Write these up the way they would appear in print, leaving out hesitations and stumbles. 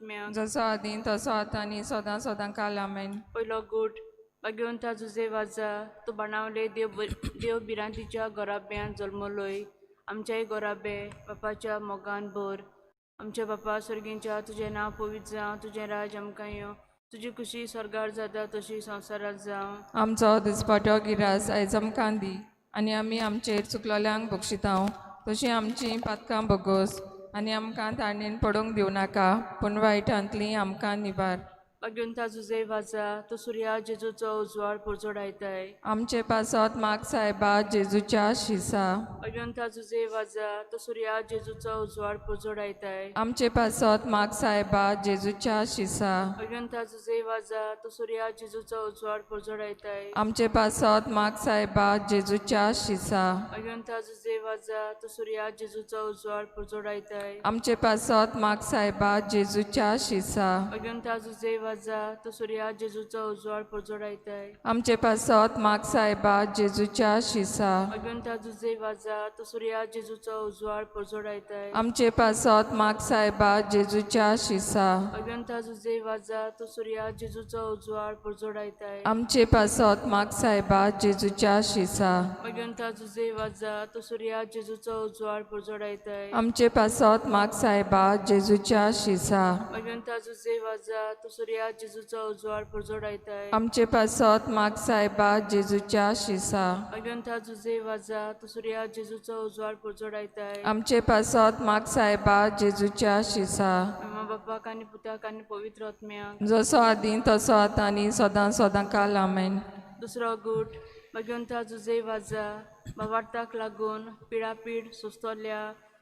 आत्म्याक. जसो आदीं तसो आतां आनी सदां सदां काल, आमेन. पयलो गूट. भाग्यवंता जुजे वाजा, तूं बाणावले देव देव भिरांतीच्या घराब्यांत जल्मलोय. आमच्याय घराबे बापाच्या मोगान भर. आमच्या बापा सर्गींच्या, तुजें नांव पवित्र जावं, तुजें राज आमकां येवं, तुजी खुशी स्वर्गार जाता तशी संवसारात जावं. आमचो दिसपटो गिरास आयज आमकां दी आनी आमी आमचेर चुकलोल्यांक बक्षितांव तशी आमची पातकां भोगोस आनी आमकां ताणेन पडूंक दिवं नाका, पूण वायटांतली आमकां निवार. भाग्यवंता जुजे वाजा, तूं सुर्या जेजूचो उजवाड पोरजोडायताय. आमचे पासत माग सायबा जेजूच्या शिसा. भाग्यवंता जुजे वाजा, तूं सुर्या जेजूचो उजवाड पोरजोडायताय. आमचे पासत माग सायबा जेजूच्या शिसा. भाग्यवंता जुजे वाजा, तूं सुर्या जेजूचो उजवाड पोरजोडायताय. आमचे पासत माग सायबा जेजूच्या शिसा. भाग्यवंता जुजे वाजा, तूं सुर्या जेजूचो उजवाड पोरजोडायताय. आमचे पासत माग सायबा जेजूच्या शिसा. भाग्यवंता जुजे वाजा, तूं सुर्या जेजूचो उजवाड पोरजोडायताय. आमचे पासत माग सायबा जेजूच्या शिसा. भाग्यवंता जुजे वाजा, तूं सुर्या जेजूचो उजवाड पोरजोडायताय. आमचे पासत माग सायबा जेजूच्या शिसा. भाग्यवंता जुजे वाजा, तूं सुर्या जेजूचो उजवाड पोरजोडायताय. आमचे पासत माग सायबा जेजूच्या शिसा. भाग्यवंता जुजे वाजा, तूं सुर्या जेजूचो उजवाड पोरजोडायताय. आमचे पासत माग सायबा जेजूच्या शिसा. भाग्यवंता जुजे वाजा, तूं सुर्या जेजूचो उजवाड पोरजोडायताय. आमचे पासत माग सायबा जेजूच्या शिसा. भाग्यवंता जुजे वाजा, तूं सुर्या जेजूचो उजवाड पोरजोडायताय. आमचे पासत माग सायबा जेजूच्या शिसा. मा बापाक आनी पुताक आनी पवित्र आत्म्याक. जसो आदीं तसो आतां आनी सदां सदां काल, आमेन. दुसरो गूट. भाग्यवंता जुजे वाजा, भावार्थाक लागून पिडापीड सोंसतल्या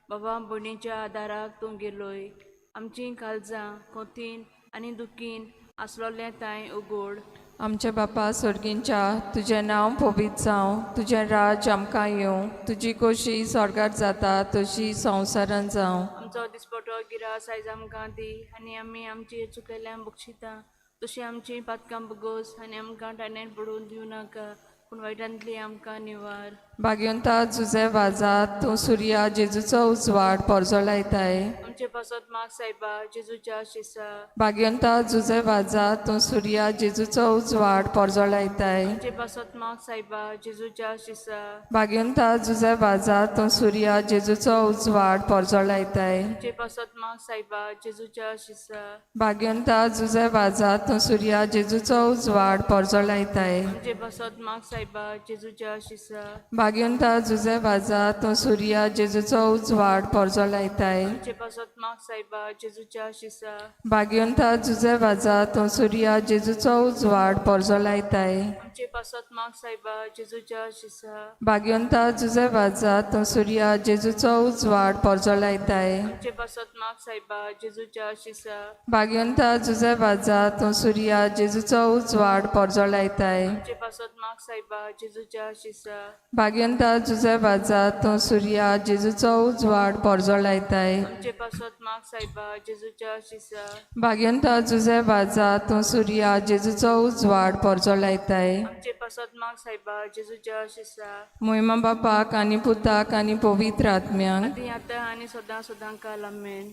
बाबा भयणीच्या आदाराक तूं गेलोय. आमचीं काळजां खोतीन आनी दुखीन आसलोलें तांय उगोड. आमच्या बापा सर्गींच्या, तुजें नांव पवित्र जावं, तुजें राज आमकां येवं, तुजी खोशी स्वर्गार जाता तशी संवसारांत जावं. आमचो दिसपटो गिरास आयज आमकां दी आनी आमी आमची चुकयल्ल्यान बक्षिता तशी आमची पातकां बगोस आनी आमकां टाण्यान पडून दिवं नाका, पूण वायटांतली आमकां निवार. भाग्यवंता जुजे वाजा, तूं सुर्या जेजूचो उजवाड पोरजोलायताय. आमचे पासत माग सायबा जेजूच्या शिसा. भाग्यवंता जुजे वाजा, तूं सुर्या जेजूचो उजवाड पोरजोलायताय. आमचे पासत माग सायबा जेजूच्या शिसा. भाग्यवंता जुजे वाजा, तूं सुर्या जेजूचो उजवाड पोरजोलायताय. आमचे पासत माग सायबा जेजूच्या शिसा. भाग्यवंता जुजे वाजा, तूं सुर्या जेजूचो उजवाड पोरजोलायताय. आमचे पासत माग सायबा जेजूच्या शिसा. भाग्यवंता जुजे वाजा, तूं सुर्या जेजूचो उजवाड पोरजोलायताय. आमचे पासत माग सायबा जेजूच्या शिसा. भाग्यवंता जुजे वाजा, तूं सुर्या जेजूचो उजवाड पोरजोलायताय. आमचे पासत माग सायबा जेजूच्या शिसा. भाग्यवंता जुजे वाजा, तूं सुर्या जेजूचो उजवाड पोरजोलायताय. आमचे पासत माग सायबा जेजूच्या शिसा. भाग्यवंता जुजे वाजा, तूं सुर्या जेजूचो उजवाड पोरजोलायताय. आमचे पासत माग सायबा जेजूच्या शिसा. भाग्यवंता जुजे वाजा, तूं सुर्या जेजूचो उजवाड पोरजोलायताय. आमचे पासत माग सायबा जेजूच्या शिसा. भाग्यवंता जुजे वाजा, तूं सुर्या जेजूचो उजवाड पोरजोलायताय. आमचे पासत माग सायबा जेजूच्या शिसा. मोहिमा बापाक आनी पुताक आनी पवित्र आत्म्यांक. आदी आतां आनी सदां सदां काल, आमेन.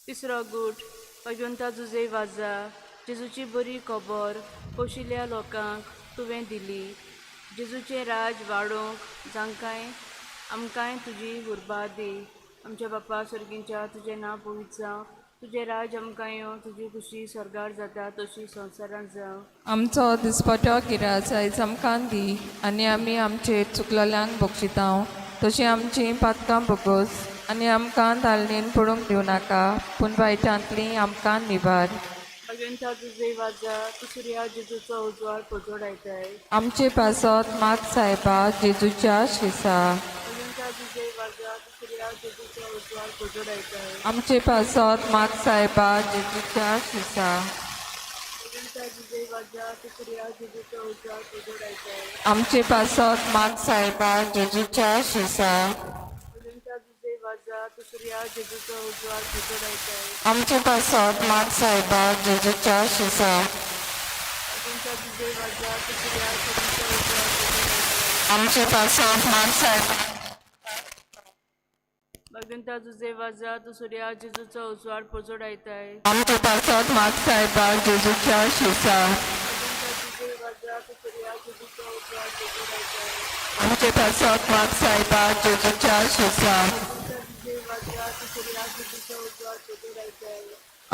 तिसरो गूट. भाग्यवंता जुजे वाजा, जेजूची बरी खबर पोशिल्ल्या लोकांक तुवें दिली. जेजूचें राज वाडोवंक जांकांय आमकांय तुजी उर्बा दी. आमच्या बापा सर्गींच्या, तुजें नांव पवित्र जावं, तुजें राज आमकां येवं, तुजी खुशी स्वर्गार जाता तशी संवसारांत जावं. आमचो दिसपटो गिरास आयज आमकां दी आनी आमी आमचेर चुकलोल्यांक बक्षितांव तशी आमची पातकां भोगोस आनी आमकां धालणीन पडूंक दिवं नाका, पूण वायटांतली आमकां निवार. भाग्यवंता जुजे वाजा, तूं सुर्या जेजूचो उजवाड पोजोडायताय. आमचे पासत माग सायबा जेजूच्या शिसा. भाग्यवंता जुजे वाजा, तूं सुर्या जेजूचो उजवाड पोजोडायताय. आमचे पासत माग सायबा जेजूच्या शिसा. भाग्यवंता जुजे वाजा, तूं सुर्या जेजूचो उजवाड पोजोडायताय. आमचे पासत माग सायबा जेजूच्या शिसा. भाग्यवंता जुजे वाजा, तूं सुर्या जेजूचो उजवाड पोजोडायताय. आमचे पासत माग सायबा जेजूच्या शिसा. भाग्यवंता जुजे वाजा, तूं सुर्या जेजूचो उजवाड पोजोडायताय. आमचे पासत माग सायबा. भगवंता जुजे वाजा तूं सुर्या जेजूचो उजवाड पोजोडायताय. आमचे पासत माग सायबा जेजूच्या शिसा. भगवंता जुजे वाजा तूं सुर्या जेजूचो उजवाड पोजोडायताय. आमचे पासत माग सायबा जेजूच्या शिसा. भगवंता जुजे वाजा तूं सुर्या जेजूचो उजवाड पोजोडायताय.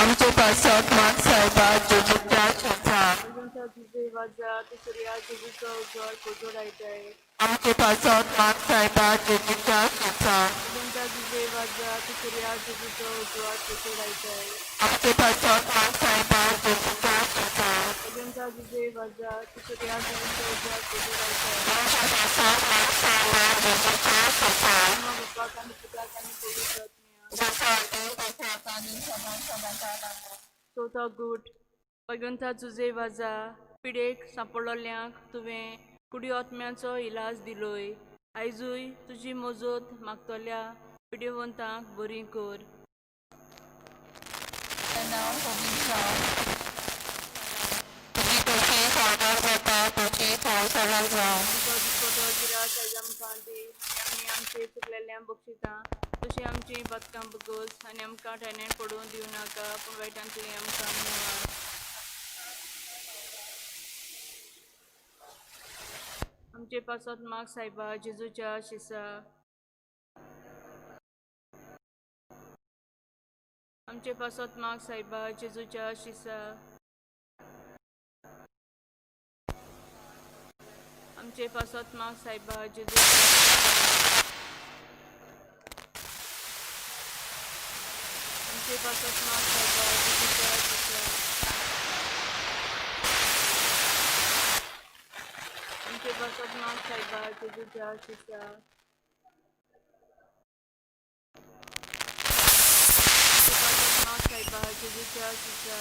आमचे पासत माग सायबा जेजूच्या शिसा. भगवंता जुजे वाजा तूं सुर्या जेजूचो उजवाड पोजोडायताय. आमचे पासत माग सायबा जेजूच्या शिसा. भगवंता जुजे वाजा तूं सुर्या जेजूचो उजवाड पोजोडायताय. आमचे पासत माग सायबा जेजूच्या शिसा. भगवंता जुजे वाजा तूं सुर्या जेजूचो उजवाड पोजोडायताय. आमचे पासत माग सायबा जेजूच्या शिसा. आम्हा बापाक आनी पुताक आनी पवित्र आत्म्याक. जसो आदी तसो आतां आनी सदां सदां काळ. चवथो गूट. भगवंता जुजे वाजा पिडेक सांपडलोल्यांक तुवें कुडी आत्म्याचो इलाज दिलोय. आयजूय तुजी मजत मागतल्या पिडेवंतांक बरी कर. नांव पवित्र जावं, तुजी खोशी स्वर्गार जाता तशी संवसारार जावं. आमचो दिसपटो गिरास आयज आमकां दी आनी आमी आमचे चुकलेल्यांक बक्षिता तशी आमची पातकां बगस आनी आमकां ठेण्यान पडून दिवं नाका पूण वायटांतली आमकां निवार. आमचे पासत माग सायबा जेजूच्या शिसा. आमचे पासत माग सायबा जेजूच्या शिसा. आमचे पासत माग सायबा जेजूच्या शिसा. आमचे पासत माग सायबा जेजूच्या शिसा. आमचे पासत माग सायबा जेजूच्या शिसा. आमचे पासत माग सायबा जेजूच्या शिसा.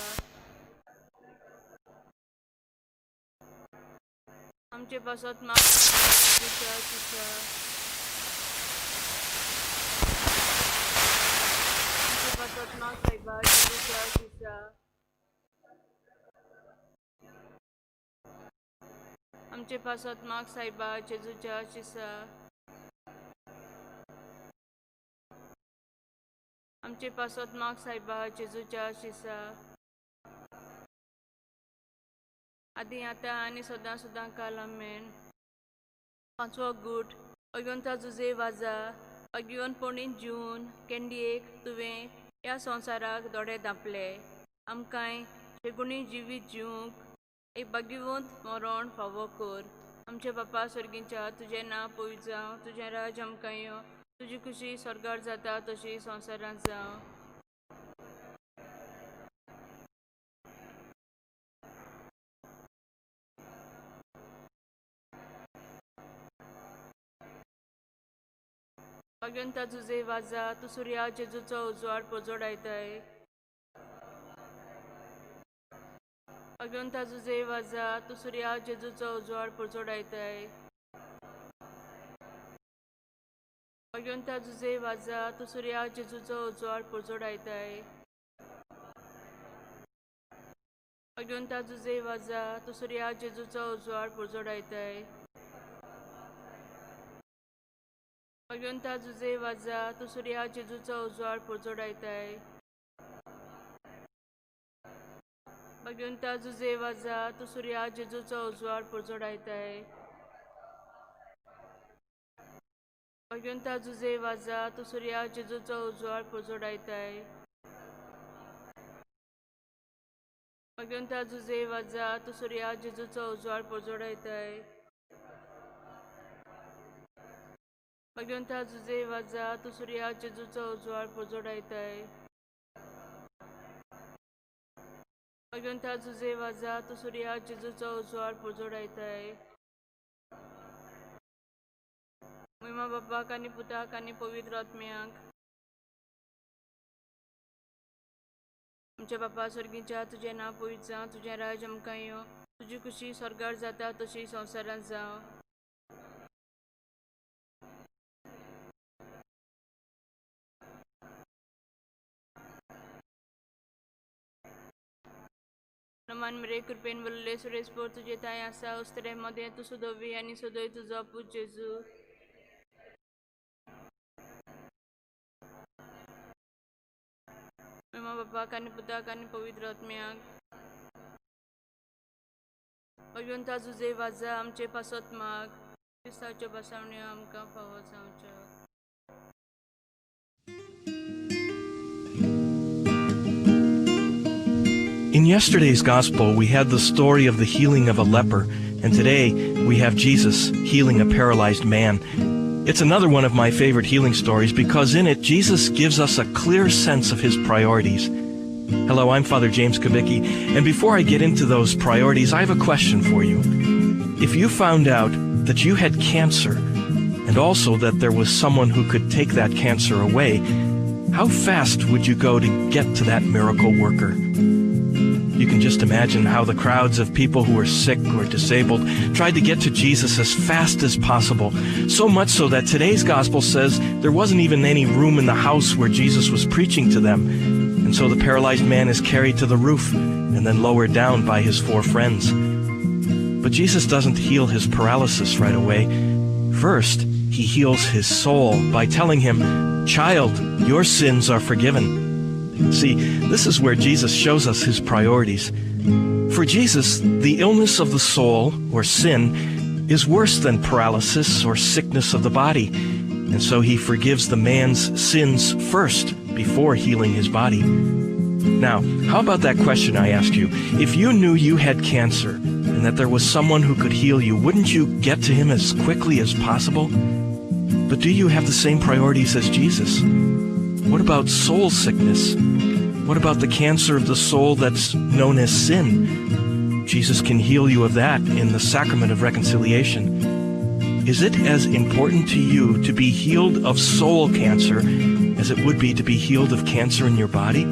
आमचे पासत माग सायबा जेजूच्या शिसा. आमचे पासत माग सायबा जेजूच्या शिसा. आमचे पासत माग सायबा जेजूच्या शिसा. आमचे पासत माग सायबा जेजूच्या शिसा. आदी आतां आनी सदां सदां काल. आमेन. पांचवो गूट. अगवंता जुजे वाजा अगिवनपणी जिवन केंडयेक तुवें ह्या संवसाराक दोळे धांपले. आमकांय शेगुणी जिवीत जिवंक एक भाग्यवंत मरण फावो कर. आमच्या बापा सर्गींच्या तुजें नांव पवित्र जावं, तुजें राज आमकां यो, तुजी खुशी स्वर्गार जाता तशी संवसारांत जावं. भाग्यवंता जुजे वाजा तूं सुर्या जेजूचो उजवाड पोजोडायताय. भाग्यवंता जुजे वाजा तूं सुर्या जेजूचो उजवाड पोजोडायताय. भगवंता जुजे वाजा तूं सुर्या जेजूचो उजवाड पोजोडायताय. भगवंता जुजे वाजा तूं सुर्या जेजूचो उजवाड पोजोडायताय. भगवंता जुजे वाजा तूं सुर्या जेजूचो उजवाड पोजोडायताय. भगवंता जुजे वाजा तूं सुर्या जेजूचो उजवाड पोजोडायताय. भगवंता जुजे वाजा तूं सुर्या जेजूचो उजवाड पोजोडायताय. भगवंता जुजे वाजा तूं सुर्या जेजूचो उजवाड पोजोडायताय. भगवंता जुजे वाजा तूं सुर्या जेजूचो उजवाड पोजोडायताय. भगवंता जुजे वाजा तूं सुर्या जेजूचो उजवाड पोजोडायताय. महिमा बापाक आनी पुताक आनी पवित्र आत्म्याक. आमच्या बापा स्वर्गीच्या तुजें नांव पवित्र जावं, तुजें राज आमकां यो, तुजी खुशी स्वर्गार जाता तशी संवसारांत जावं. नमान मरे कृपेन बोलले सुरेश पोर तुजे ताय आसा उस्त्रे मदें तूं सुदोवी आनी सुदय तुजो पूत जेजू. बापाक आनी पुताक आनी पवित्र आत्म्याक. भगवंता जुजे वाजा आमचे पासत माग, क्रिस्ताच्यो बसावण्यो आमकां फावो जावच्यो. In yesterday's gospel, we had the story of the healing of a leper, and today we have Jesus healing a paralyzed man. It's another one of my favorite healing stories because in it, Jesus gives us a clear sense of his priorities. Hello, I'm Father James Kubicki, and before I get into those priorities, I have a question for you. If you found out that you had cancer, and also that there was someone who could take that cancer away, how fast would you go to get to that miracle worker? You can just imagine how the crowds of people who were sick or disabled tried to get to Jesus as fast as possible, so much so that today's gospel says there wasn't even any room in the house where Jesus was preaching to them. And so the paralyzed man is carried to the roof and then lowered down by his four friends. But Jesus doesn't heal his paralysis right away. First, he heals his soul by telling him, "Child, your sins are forgiven." See, this is where Jesus shows us his priorities. For Jesus, the illness of the soul, or sin, is worse than paralysis or sickness of the body. And so he forgives the man's sins first before healing his body. Now, how about that question I asked you? If you knew you had cancer and that there was someone who could heal you, wouldn't you get to him as quickly as possible? But do you have the same priorities as Jesus? What about soul sickness? What about the cancer of the soul that's known as sin? Jesus can heal you of that in the sacrament of reconciliation. Is it as important to you to be healed of soul cancer as it would be to be healed of cancer in your body?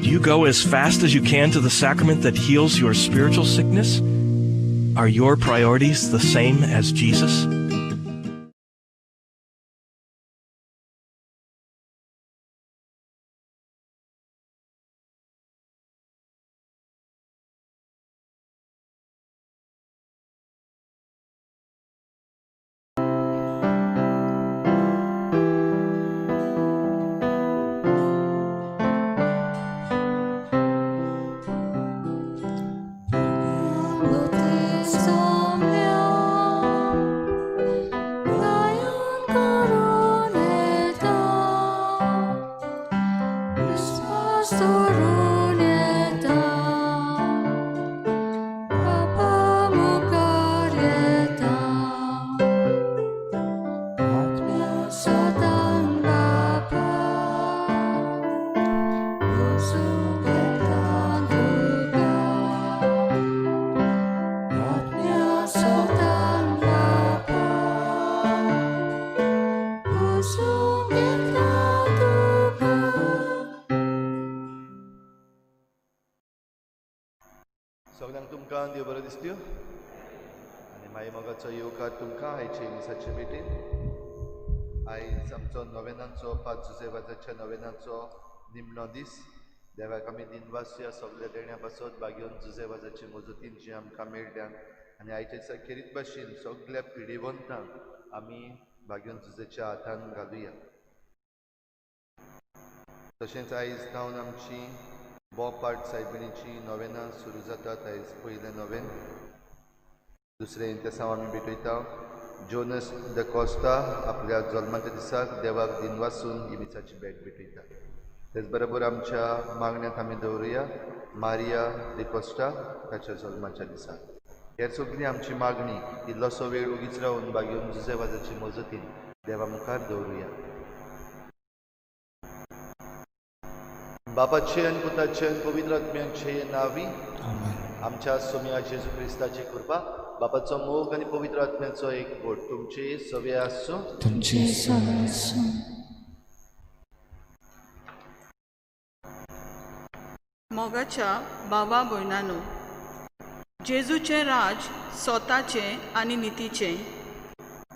Do you go as fast as you can to the sacrament that heals your spiritual sickness? Are your priorities the same as Jesus? सगळ्यांक तुमकां देव बरें दिसत्यो आनी मागीर मोगाचो येवकार तुमकां आयचे मिसाचे भेटेन. आयज आमचो नोवेनाचो पांच जुजेवाजाच्या नोवेनाचो निमणो दीस. देवाक आमी दिनवासया सगल्या देण्या पासत बागेवन जुजेवाजाचे मजतीन जी आमकां मेळ्ळ्या आनी आयच्या दिसा खेरीत भाशेन सगल्या पिडेवंतांक आमी बागेवन जुजेच्या हातान घालुया. तशेंच आयज जावन आमची बोपाट सायबिणीची नोवेनां सुरू जातात. आयज पयलें नोवेन, दुसरें इंतेसांव आमी भेटयता. जोनस the Costa आपल्या जल्माच्या दिसाक देवाक दिनवासून ही मिसाची भेट भेटयता. तेच बरोबर आमच्या मागण्यांत आमी दवरुया मारिया the Costa ताच्या जल्माच्या दिसाक. हेर सगळी आमची मागणी इल्लोसो वेळ उगीच रावन बागेवन जुजेवाजाची मजतीन देवा मुखार दवरुया. बापाचे आनी पुताचे आनी पवित्र आत्म्याचे नांवी आमच्या सोम्या जेजू क्रिस्ताची कृपा, बापाचो मोग आनी पवित्र आत्म्याचो एक बोट तुमचे सवे आसूं. तुमचे सवे आसूं. मोगाच्या बाबा भयणानो, जेजूचें राज स्वताचें आनी नितीचें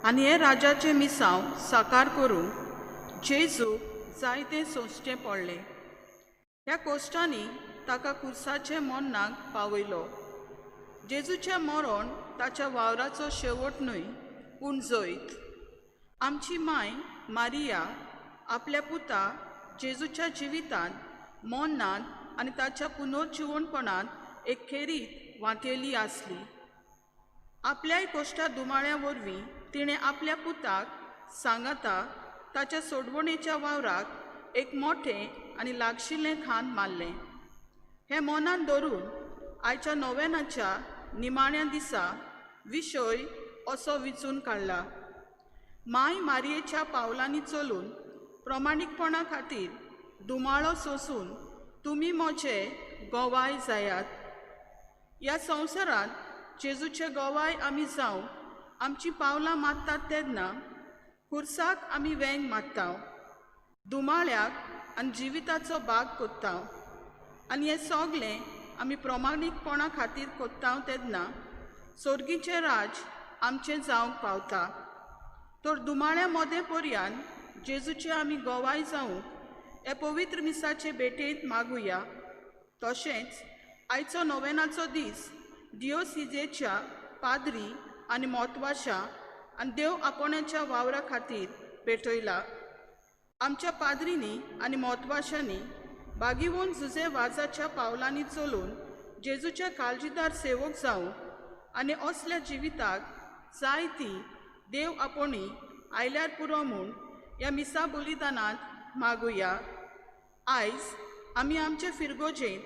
आनी हें राजाचें मिसांव साकार करूंक जेजूक जायतें सोंसचें पडलें. ह्या कोश्टांनी ताका कुर्साचे मरणाक पावयलो. जेजूचें मरण ताच्या वावराचो शेवट न्हय पूण जैत. आमची माय मारिया आपल्या पुता जेजूच्या जिवितांत मोन्नांत आनी ताच्या पुनर्जिवणपणांत एक खेरीत वांटेली आसली. आपल्याय कोश्टा दुमाळ्या वरवीं तिणें आपल्या पुताक सांगाता ताच्या सोडवणेच्या वावराक एक मोठें आनी लागशिल्लें खांद मारलें. हें मनांत धरून आयच्या नोवेनाच्या निमाण्या दिसा विशय असो विचून काडला, माय मारयेच्या पावलांनी चलून प्रमाणीकपणा खातीर दुमाळो सोसून तुमी म्हजे गोवाय जायात. ह्या संवसारांत जेजूचे गोवाय आमी जावं आमची पावलां मारतात तेन्ना खुर्साक आमी वेंग मारता, दुमाळ्याक आनी जिविताचो भाग कोत्ता आनी हें सगलें आमी प्रमाणीकपणा खातीर कोत्ता तेन्ना सोर्गीचें राज आमचें जावंक पावता. तर दुमाळ्या मोदें पर्यान जेजूचे आमी गोवाय जावंक हे पवित्र मिसाचे भेटेंत मागुया. तशेंच आयचो नोवेनाचो दीस दियोसिजेच्या पाद्री आनी मोतवाशा आनी देव आपोवण्याच्या वावरा खातीर पेटयला. आमच्या पाद्रींनी आनी मोतवाशांनी बागीवून जुजे वाजाच्या पावलांनी चलून जेजूच्या काळजीदार सेवक जावंक आनी असल्या जिविताक जाय ती देव आपोवणी आयल्यार पुरो म्हूण ह्या मिसा बलिदानांत मागुया. आयज आमी आमचे फिरगोजेंत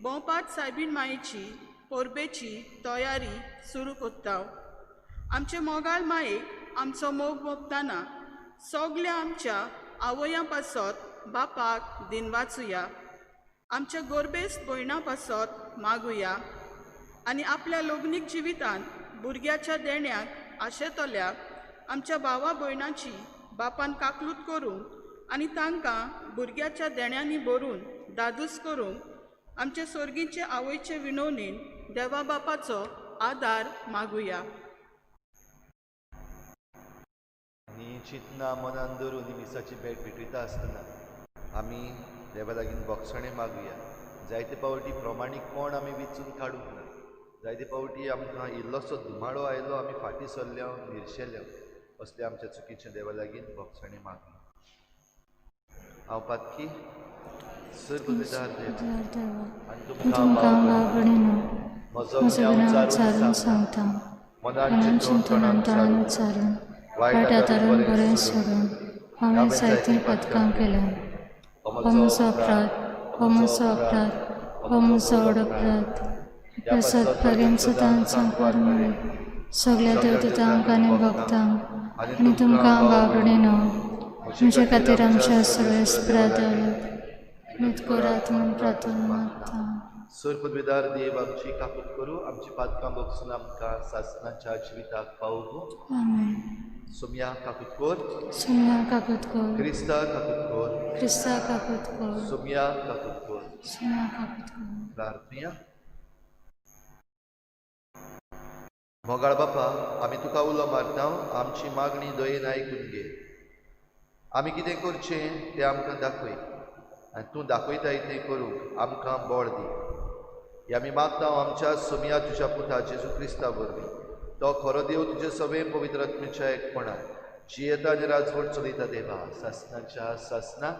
भोंवपात सायबीण मायेची परबेची तयारी सुरू करता. आमचे मोगाळ मायेक आमचो मोग मोगताना सगल्या आमच्या आवयां पासत बापाक दिनवाचुया, आमच्या गोरबेस्त भयणां पासत मागुया आनी आपल्या लग्नीक जिवितांत भुरग्याच्या देण्याक आशेतल्या आमच्या भावा भयणाची बापान काकलूत करूंक आनी तांकां भुरग्याच्या देण्यांनी भरून दादूस करूंक आमचे सोर्गीचे आवयचे विनवणीन देवा बापाचो आदार मागुया. आनी चिंतना मनान धरून मिसाची भेट भेटयता आसतना आमी देवा लागीं भोगसणें मागुया. जायते पावटी प्रमाणीकपण आमी विचून काडूंक ना, जायते पावटी आमकां इल्लोसो धुमाळो आयलो आमी फाटीं सरल्या निर्शेल्या, असले आमच्या चुकीचें देवा लागीं भोगसणें मागुया. हांव पातकी सर गुजदार देवा आनी तुमकां म्हजो गुन्यांव उच्चारून सांगता, मनान चिंतून तोंडान उच्चारून वायट आदारून बरें सोडून हांवें जायतीं पदकां केल्यां. हो म्हजो अपराध, हो म्हजो अपराध, हो म्हजो व्हड अपराध. ह्या सत्पर्यंत सदांच सांगपाक मेळ्ळें सगल्या देवदूतांक आनी भक्तांक आनी तुमकां भाव भयणीनो म्हजे खातीर आमच्या सगळ्या नितकोरात म्हूण प्रार्थना मागता. सर पदवीदार देव आमची काकूत करूं, आमची पातकां भोगसून आमकां सासणाच्या जिविताक पावोवं. आमेन. सोमया काकूत कोर, सोमया काकूत कोर, क्रिस्ता काकूत कोर, क्रिस्ता काकूत कोर, सोमया काकूत कोर. सोमया काकूत कोर. प्रार्थना. मोगाळ बापा, आमी तुका उलो मारता, आमची मागणी दयेन आयकून घे. आमी कितें करचें तें आमकां दाखय आनी तूं दाखयताय तें करूंक आमकां बळ दी. हे आमी मागता आमच्या सोमया तुज्या पुता जेजू क्रिस्ता वरवीं. तो खरो देव तुजे सगळे पवित्र आत्म्याच्या एकपणान जियेता आनी राजवट चलयता देवा सासनाच्या सासना.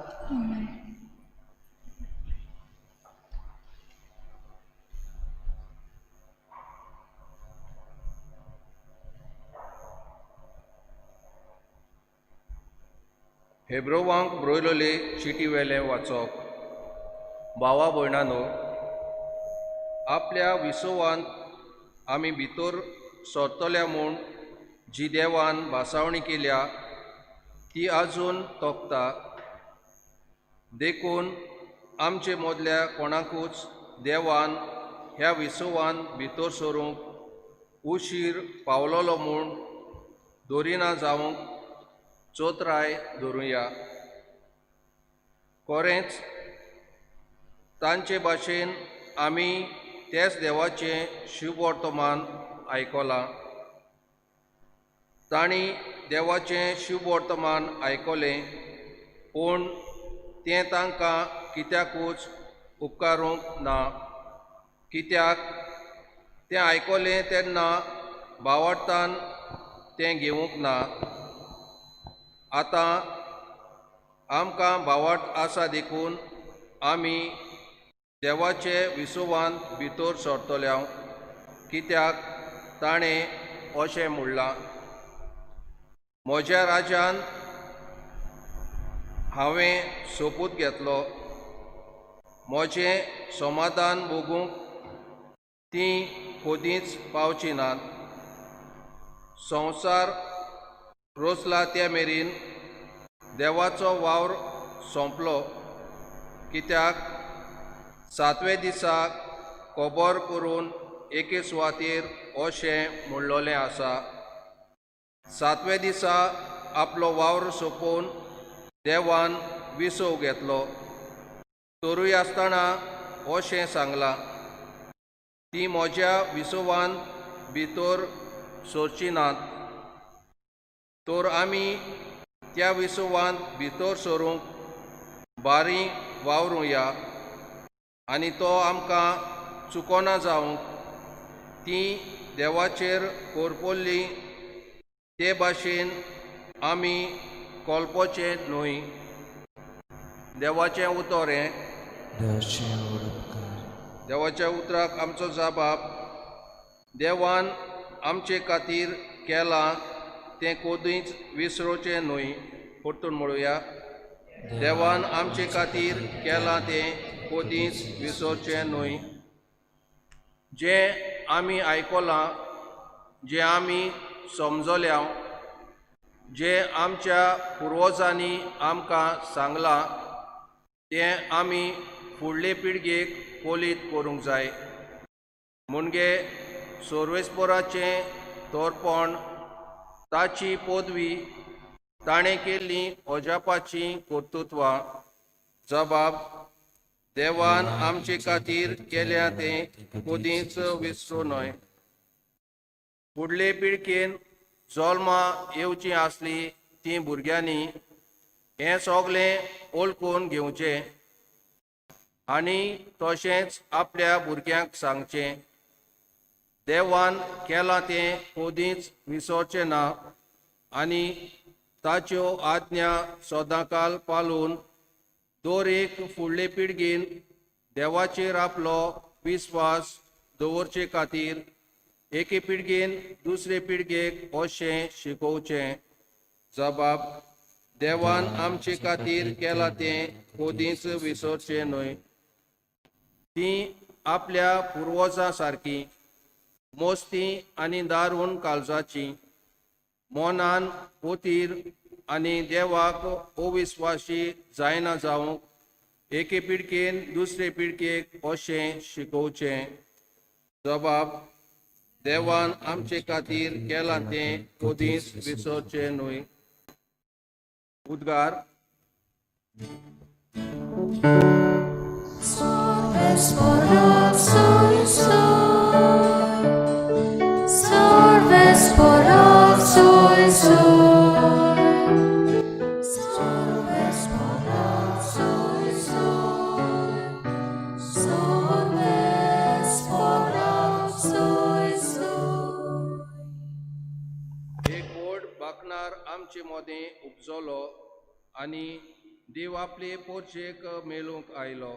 हेब्रोवांक ब्रोयलोले चिटी वेलें वाचप. भावा भयणानो, आपल्या विसवांत आमी भितर सरतल्या म्हूण जी देवान भासावणी केल्या ती आजून तोपता. देखून आमचे मदल्या कोणाकूच देवान ह्या विसवान भितर सरूंक उशीर पावलोलो म्हूण दवरिना जावंक चोत्राय धरुया. खरेंच तांचे भाशेन आमी तेच देवाचें शुभवर्तमान आयकलां. तांणी देवाचें शुभवर्तमान आयकलें पूण तें तांकां कित्याकूच उपकारूंक ना. कित्याक तें आयकलें तेन्ना भावार्थान तें घेवंक ना. आतां आमकां भावार्थ आसा देखून आमी देवाचे विसवान भितर सरतल्या, कित्याक ताणें अशें म्हणलां, म्हज्या राज्यान हांवें सोपूत घेतलो, म्हजें समाधान भोगूंक तीं खोदींच पावची नात. संवसार रोसला त्या मेरेन देवाचो वावर सोंपलो, कित्याक सातवे दिसा कबर करून एके सुवातेर अशें म्हणलोलें आसा, सातवे दिसा आपलो वावर सोंपोवन देवान विसव घेतलो. तरूय आसतना अशें सांगलां, ती म्हज्या विसवान भितर सरची नात. तर आमी त्या विसवान भितर सरूंक बारी वावरुया आनी तो आमकां चुकोना जावंक ती देवाचेर कोरपोल्ली ते भाशेन आमी कोलपोचें न्हय. देवाचें उतर हें. देवाच्या उतराक आमचो जबाब, देवान आमचे खातीर केलां तें कोदींच विसरोचें न्हय. परतून म्हणुया, देवान आमचे खातीर केलां तें कोदींच विसरचें न्हय. जें आमी आयकलां, जें आमी समजल्या, जें आमच्या पुर्वजांनी आमकां सांगलां तें आमी फुडले पिळगेक कोलीत करूंक जाय. म्हणजे सर्वेस्पराचें तोरपण, ताची पदवी, ताणें केल्लीं अजापाचीं कर्तृत्वां. जबाब, देवान आमचे खातीर केल्या तें कोदींच विसरूं न्हय. फुडले पिळगेन जल्मा येवचीं आसली तीं भुरग्यांनी हें सगलें वळखून घेवचें आनी तशेंच आपल्या भुरग्यांक सांगचें, देवान केलां तें कोदींच विसरचें ना आनी ताच्यो आज्ञा सदांकाल पालून दर एक फुडले पिळगेन देवाचेर आपलो विस्वास दवरचे खातीर एके पिळगेन दुसरे पिळगेक अशें शिकोवचें. जबाब, देवान आमचे खातीर केलां तें कोदींच विसरचें न्हय. तीं आपल्या पुर्वजां सारकी मोस्ती आनी दारून काळजाची, मनान पोतीर आनी देवाक अविस्वासी जायना जावंक एके पिळगेन दुसरे पिळगेक अशें शिकोवचें. जबाब, देवान आमचे खातीर केलां तें कोदींच विसरचें न्हय. उद्गार. एक व्हड बाकणार आमचे मदें उपजलो आनी देव आपले पोरचेक मेळूंक आयलो.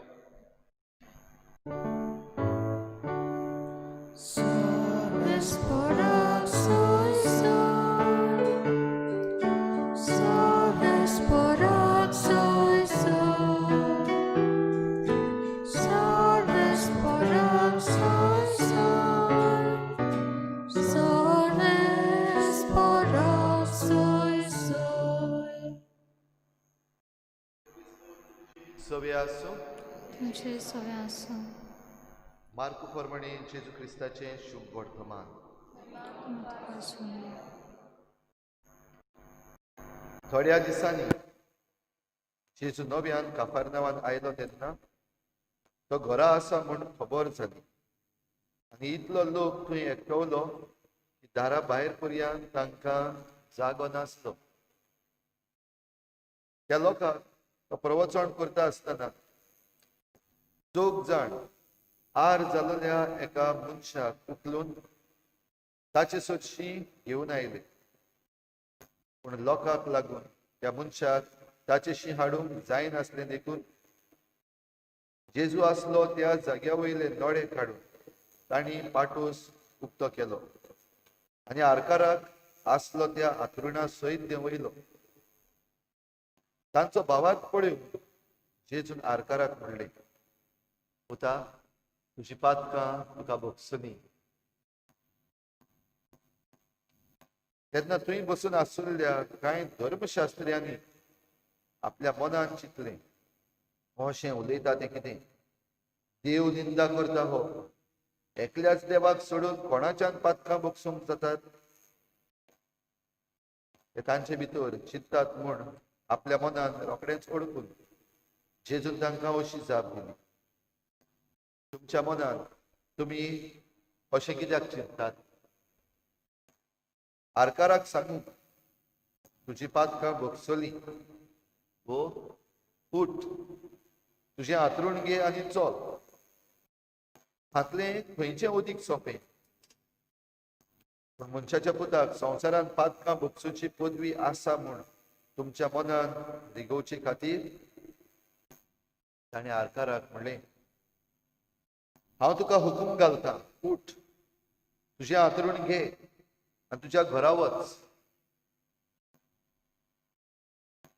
तुमचे सवे आसूं. मार्कू प्रमाणे जेजू क्रिस्ताचें शुभ वर्तमान. थोड्या दिसांनी जेजू नव्यान काफारनावान आयलो तेन्ना तो घरा आसा म्हूण खबर जाली आनी इतलो लोक थंय एकटवलो की दारा भायर पर्यंत तांकां जागो नासलो. त्या लोकांक तो प्रवचन करता आसतना 4 जाण आर जाल्ल्या एका मनशाक उखलून ताचे सरशी घेवन आयले, पूण लोकांक लागून त्या मनशाक ताचेशी हाडूंक जायनासलें देखून जेजू आसलो त्या जाग्या वयले नोडे काडून तांणी पाटोस उक्तो केलो आनी आरकाराक आसलो त्या आतरुणा सयत देंवयलो. तांचो भावार्थ पळोवन जेजून आरकाराक म्हणलें, पुता, तुजी पातकां तुका भोगसनी. तेन्ना थंय बसून आशिल्ल्या कांय धर्मशास्त्र्यांनी आपल्या मनान चिंतलें, अशें उलयता तें कितें, देव निंदा करता हो, एकल्याच देवाक सोडून कोणाच्यान पातकां भोगसूंक जातात? ते तांचे भितर चिंततात म्हूण आपल्या मनान रोखडेंच ओळखून जेजून तांकां अशी जाप दिली, तुमच्या मनान तुमी अशें कित्याक चिंततात? आरकाराक सांगूंक तुजी पातकां भोगसली, वो उठ, तुजें हातरूण घे आनी चल. हातलें खंयचें उदीक सोंपें? पूण मनशाच्या पुताक संवसारांत पातकां भोगसुची पदवी आसा म्हूण तुमच्या मनान रिगोवचे खातीर ताणें आरकाराक म्हणलें, हांव तुका हुकूम घालतां, उठ, तुजें हातरूण घे आनी तुज्या घरा वच.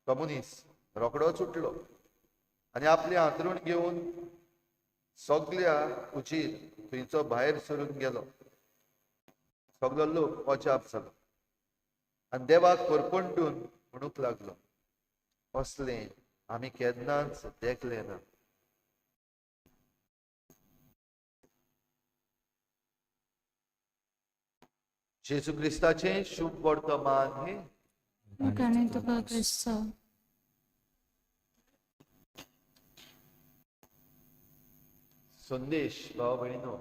तो मनीस रोखडोच उठलो आनी आपलें हातरूण घेवन सगल्या उजीर थंयचो भायर सरून गेलो. सगलो लोक अजाप जालो आनी देवाक कोरपंडून म्हणूंक लागलो, असलें आमी केन्नाच देखलें ना. जेजू क्रिस्ताचें शुभ वर्तमान हें. तुका क्रिस्तांव. संदेश भाव भयणीनो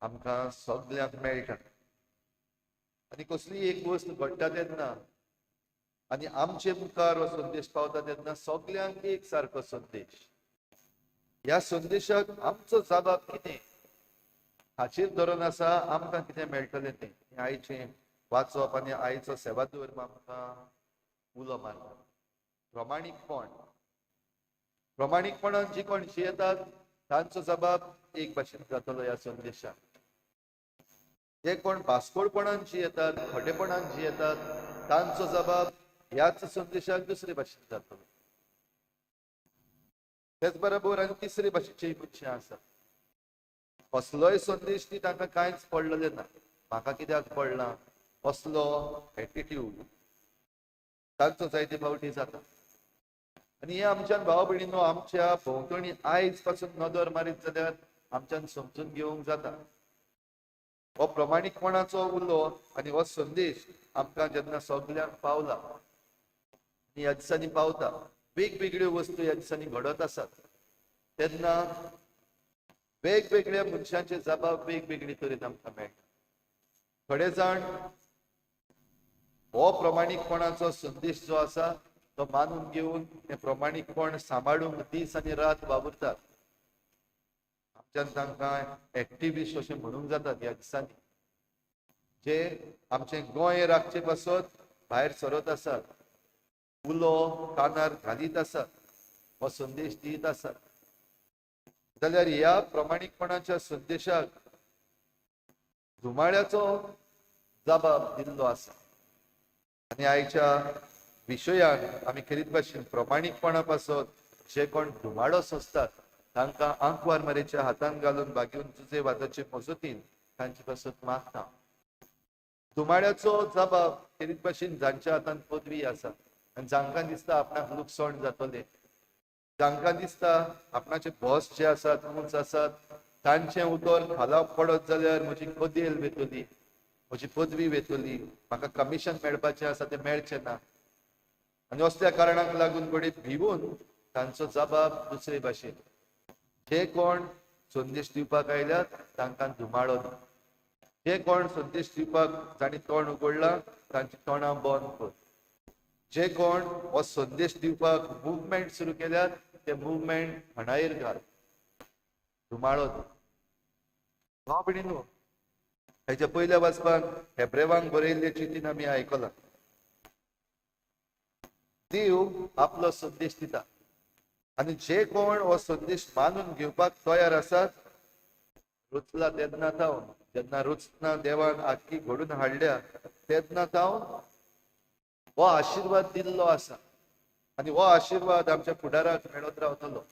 आमकां सगल्यांक मेळटा आनी कसलीय एक वस्त घडटा तेन्ना आनी आमचे मुखार हो संदेश पावता तेन्ना सगल्यांक एक सारको संदेश. ह्या संदेशाक आमचो जबाब कितें हाचेर धरून आसा आमकां कितें मेळटलें तें. आयचें वाचप आनी आयचो सेवादोर आमकां उलो मारता. प्रमाणीकपण, प्रमाणीकपणान जी कोण जियेतात तांचो जबाब एक भाशेन जातलो ह्या संदेशाक. जे कोण बास्कोळपणान जियेतात, खोटेपणान जियेतात तांचो जबाब ह्याच संदेशाक दुसरे भाशेन जातलो. तेच बरोबर आनी तिसरे भाशेचेय मनशां आसात. कसलोय संदेश ती तांकां कांयच पडलेलें ना, म्हाका कित्याक पडला असलो एटिट्यूड तांचो जायते फावटी जाता. आनी हे आमच्यान भाव भयणीनो आमच्या भोंवतणी आयज पासून नदर मारीत जाल्यार आमच्यान समजून घेवंक जाता. हो प्रमाणीकपणाचो उलो आनी हो संदेश आमकां जेन्ना सगल्यांक पावला आनी ह्या दिसांनी पावता, वेगवेगळ्यो वस्तू ह्या दिसांनी घडत आसात तेन्ना वेगवेगळ्या मनशांचे जबाब वेगवेगळे तरेन आमकां मेळटा. थोडे जाण हो प्रमाणीकपणाचो संदेश जो आसा तो मानून घेवन तें प्रमाणीकपण सांबाळूंक दीस आनी रात वावुरतात. आमच्यान तांकां एक्टिविस्ट अशें म्हणूंक जातात ह्या दिसांनी, जे आमचें गोंय राखचे पासत भायर सरत आसात, उलो कानार घालीत आसात, हो संदेश दीत आसात. जाल्यार ह्या प्रमाणीकपणाच्या संदेशाक धुमाळ्याचो जबाब दिल्लो आसा. आनी आयच्या विशयान आमी खेरीत भाशेन प्रमाणीकपणा पासत जे कोण धुमाडो सोंसतात तांकां आंकवार मारेच्या हातान घालून बागेवन जुजे वादाचे मजतीन तांचे पासत मागता. धुमाड्याचो जबाब खेरीत भाशेन जांच्या हातान पदवी आसा आनी जांकां दिसता आपणाक लुकसाण जातलें, जांकां दिसता आपणाचे बॉस जे आसात उंच आसात तांचें उतर खाला पडत जाल्यार म्हजी कदेल वेतली, म्हजी पदवी वेतली, म्हाका कमिशन मेळपाचें आसा तें मेळचें ना, आनी असल्या कारणाक लागून घडये भिवून तांचो जबाब दुसरे भाशेन. जे कोण संदेश दिवपाक आयल्यात तांकां धुमाळो दी, जे कोण संदेश दिवपाक जांणी तोंड उगडलां तांची तोंडां बंद कर, जे कोण हो संदेश दिवपाक मुवमेंट सुरू केल्यात ते मुवमेंट खणायर घाल, धुमाळो दी. भाव भयणीनो, हेच्या पयल्या वाचपाक हेब्रेवांक बरयल्ले चिंतीन आमी आयकलां. देव आपलो संदेश दिता आनी जे कोण हो संदेश मानून घेवपाक तयार आसात, रुचला तेन्ना जावन, जेन्ना रुचना देवान आख्खी घडून हाडल्या तेन्ना जावन हो आशिर्वाद दिल्लो आसा आनी हो आशिर्वाद आमच्या फुडाराक मेळत रावतलो.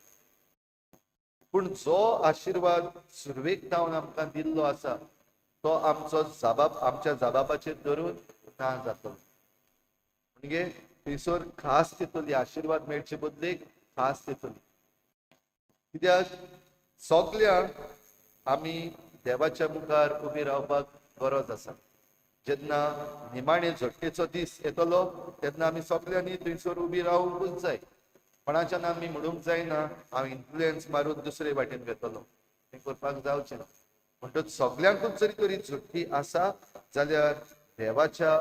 पूण जो आशिर्वाद सुरवेक जावन आमकां दिल्लो आसा तो आमचो जाबाब, आमच्या जाबाबाचेर धरून ना जातलो. म्हणजे थंयसर खास दितली, आशिर्वाद मेळचे बदलेक खास दितली. कित्याक सगल्यांक आमी देवाच्या मुखार उबी रावपाक गरज आसा. जेन्ना निमाणे झडटेचो दीस येतलो तेन्ना आमी सगल्यांनी थंयसर उबी रावंकूच जाय. कोणाच्यान आमी म्हणूंक जायना हांव इन्फ्लुयन्स मारून दुसरे वाटेन वेतलो, तें करपाक जावचें ना. म्हणटच सगल्यांकूच जरी तरी झडटी आसा जाल्यार देवाच्या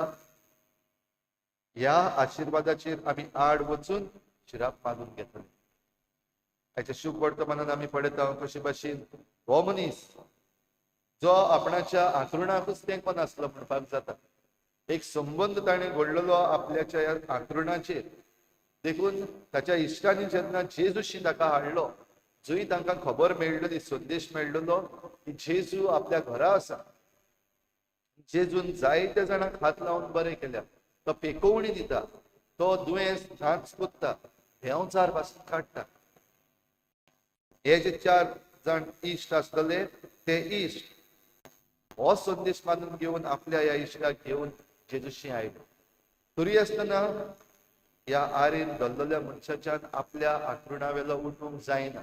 ह्या आशिर्वादाचेर आमी आड वचून शिराप मागून घेतले. हाच्या शुभ वर्तमानान आमी पळयता कशे भाशेन हो मनीस जो आपणाच्या आंतरुणाकूच तेंको नासलो म्हणपाक जाता. एक संबंद ताणें घडलेलो आपल्याच्या ह्या आंतरुणाचेर. देखून ताच्या इश्टांनी जेन्ना जेजूशी ताका हाडलो, जंय तांकां खबर मेळ्ळली, संदेश मेळ्ळलो की जेजू आपल्या घरा आसा, जेजून जायत्या जाणांक हात लावन बरें केल्या, तो पेकोवणी दिता, तो दुयेंस नाच कोत्ता, देंवचार पासून काडटा. हे जे 4 जाण इश्ट आसतले ते इश्ट हो संदेश मानून घेवन आपल्या ह्या इश्टाक घेवन जेजूशी आयलो. तरी आसतना ह्या आरेन धरलेल्या मनशाच्यान आपल्या आंतरुणा वेलो उठूंक जायना.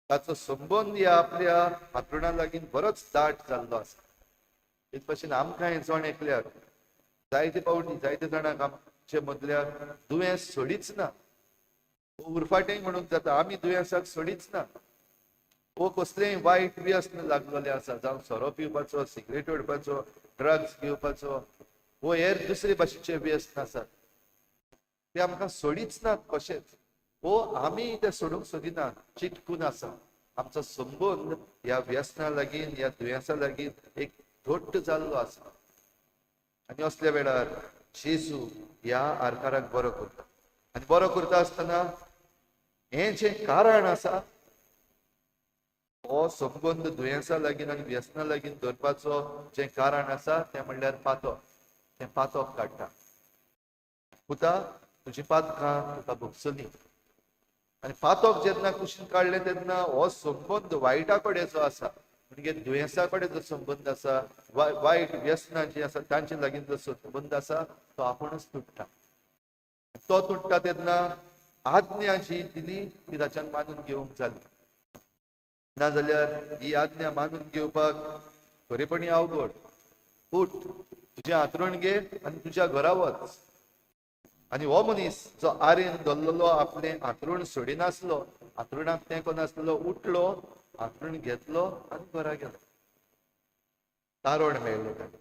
ताचो संबंद ह्या आपल्या आंतरुणा लागीं बरोच दाट जाल्लो आसा. तेच भाशेन आमकां जण एकल्याक जायते पावटी जायते जाणांक आमचे मदल्या दुयेंस सोडीच ना, उरफाटें म्हणूंक जाता आमी दुयेंसाक सोडीच ना. वो कसलेंय वायट व्यसन लागलेलें आसा, जावं सोरो पिवपाचो, सिगरेट ओडपाचो, ड्रग्स घेवपाचो वो हेर दुसरे भाशेचे व्यसन आसात, ते आमकां सोडीच नात कशेंच. वो आमी ते सोडूंक सोदिना, चिटकून आसा. आमचो संबंद ह्या व्यसना लागीं, ह्या दुयेंसा लागीं एक घट्ट जाल्लो आसा. आनी असल्या वेळार जेजू ह्या आरकाराक बरो करता. आनी बरो करता आसतना हें जें कारण आसा, हो संबंद दुयेंसा लागीं आनी व्यसना लागीं दवरपाचो जें कारण आसा तें म्हणल्यार पातक. तें पातक काडटा. पुता, तुजी पातकां तुका भोगसली. आनी पातक जेन्ना कुशीन काडलें तेन्ना हो संबंद वायटा कडेन जो आसा, म्हणजे दुयेंसा कडेन जो संबंद आसा, वायट व्यसनां जीं आसा तांचे लागीं जो संबंद आसा तो आपूणच तुट्टा. तो तुट्टा तेन्ना आज्ञा जी दिली ती ताच्यान मानून घेवंक जाली. नाजाल्यार ही आज्ञा मानून घेवपाक खरेपणी अवघड. उठ, तुजें हांतरुण घे आनी तुज्या घरा वच. आनी हो मनीस जो आरेन धरलेलो आपलें हांतरुण सोडिनासलो, हांतरुणाक तेंको नासलो, उठलो, हांतरुण घेतलो आनी घरा गेलो. तारण मेळ्ळें ताका.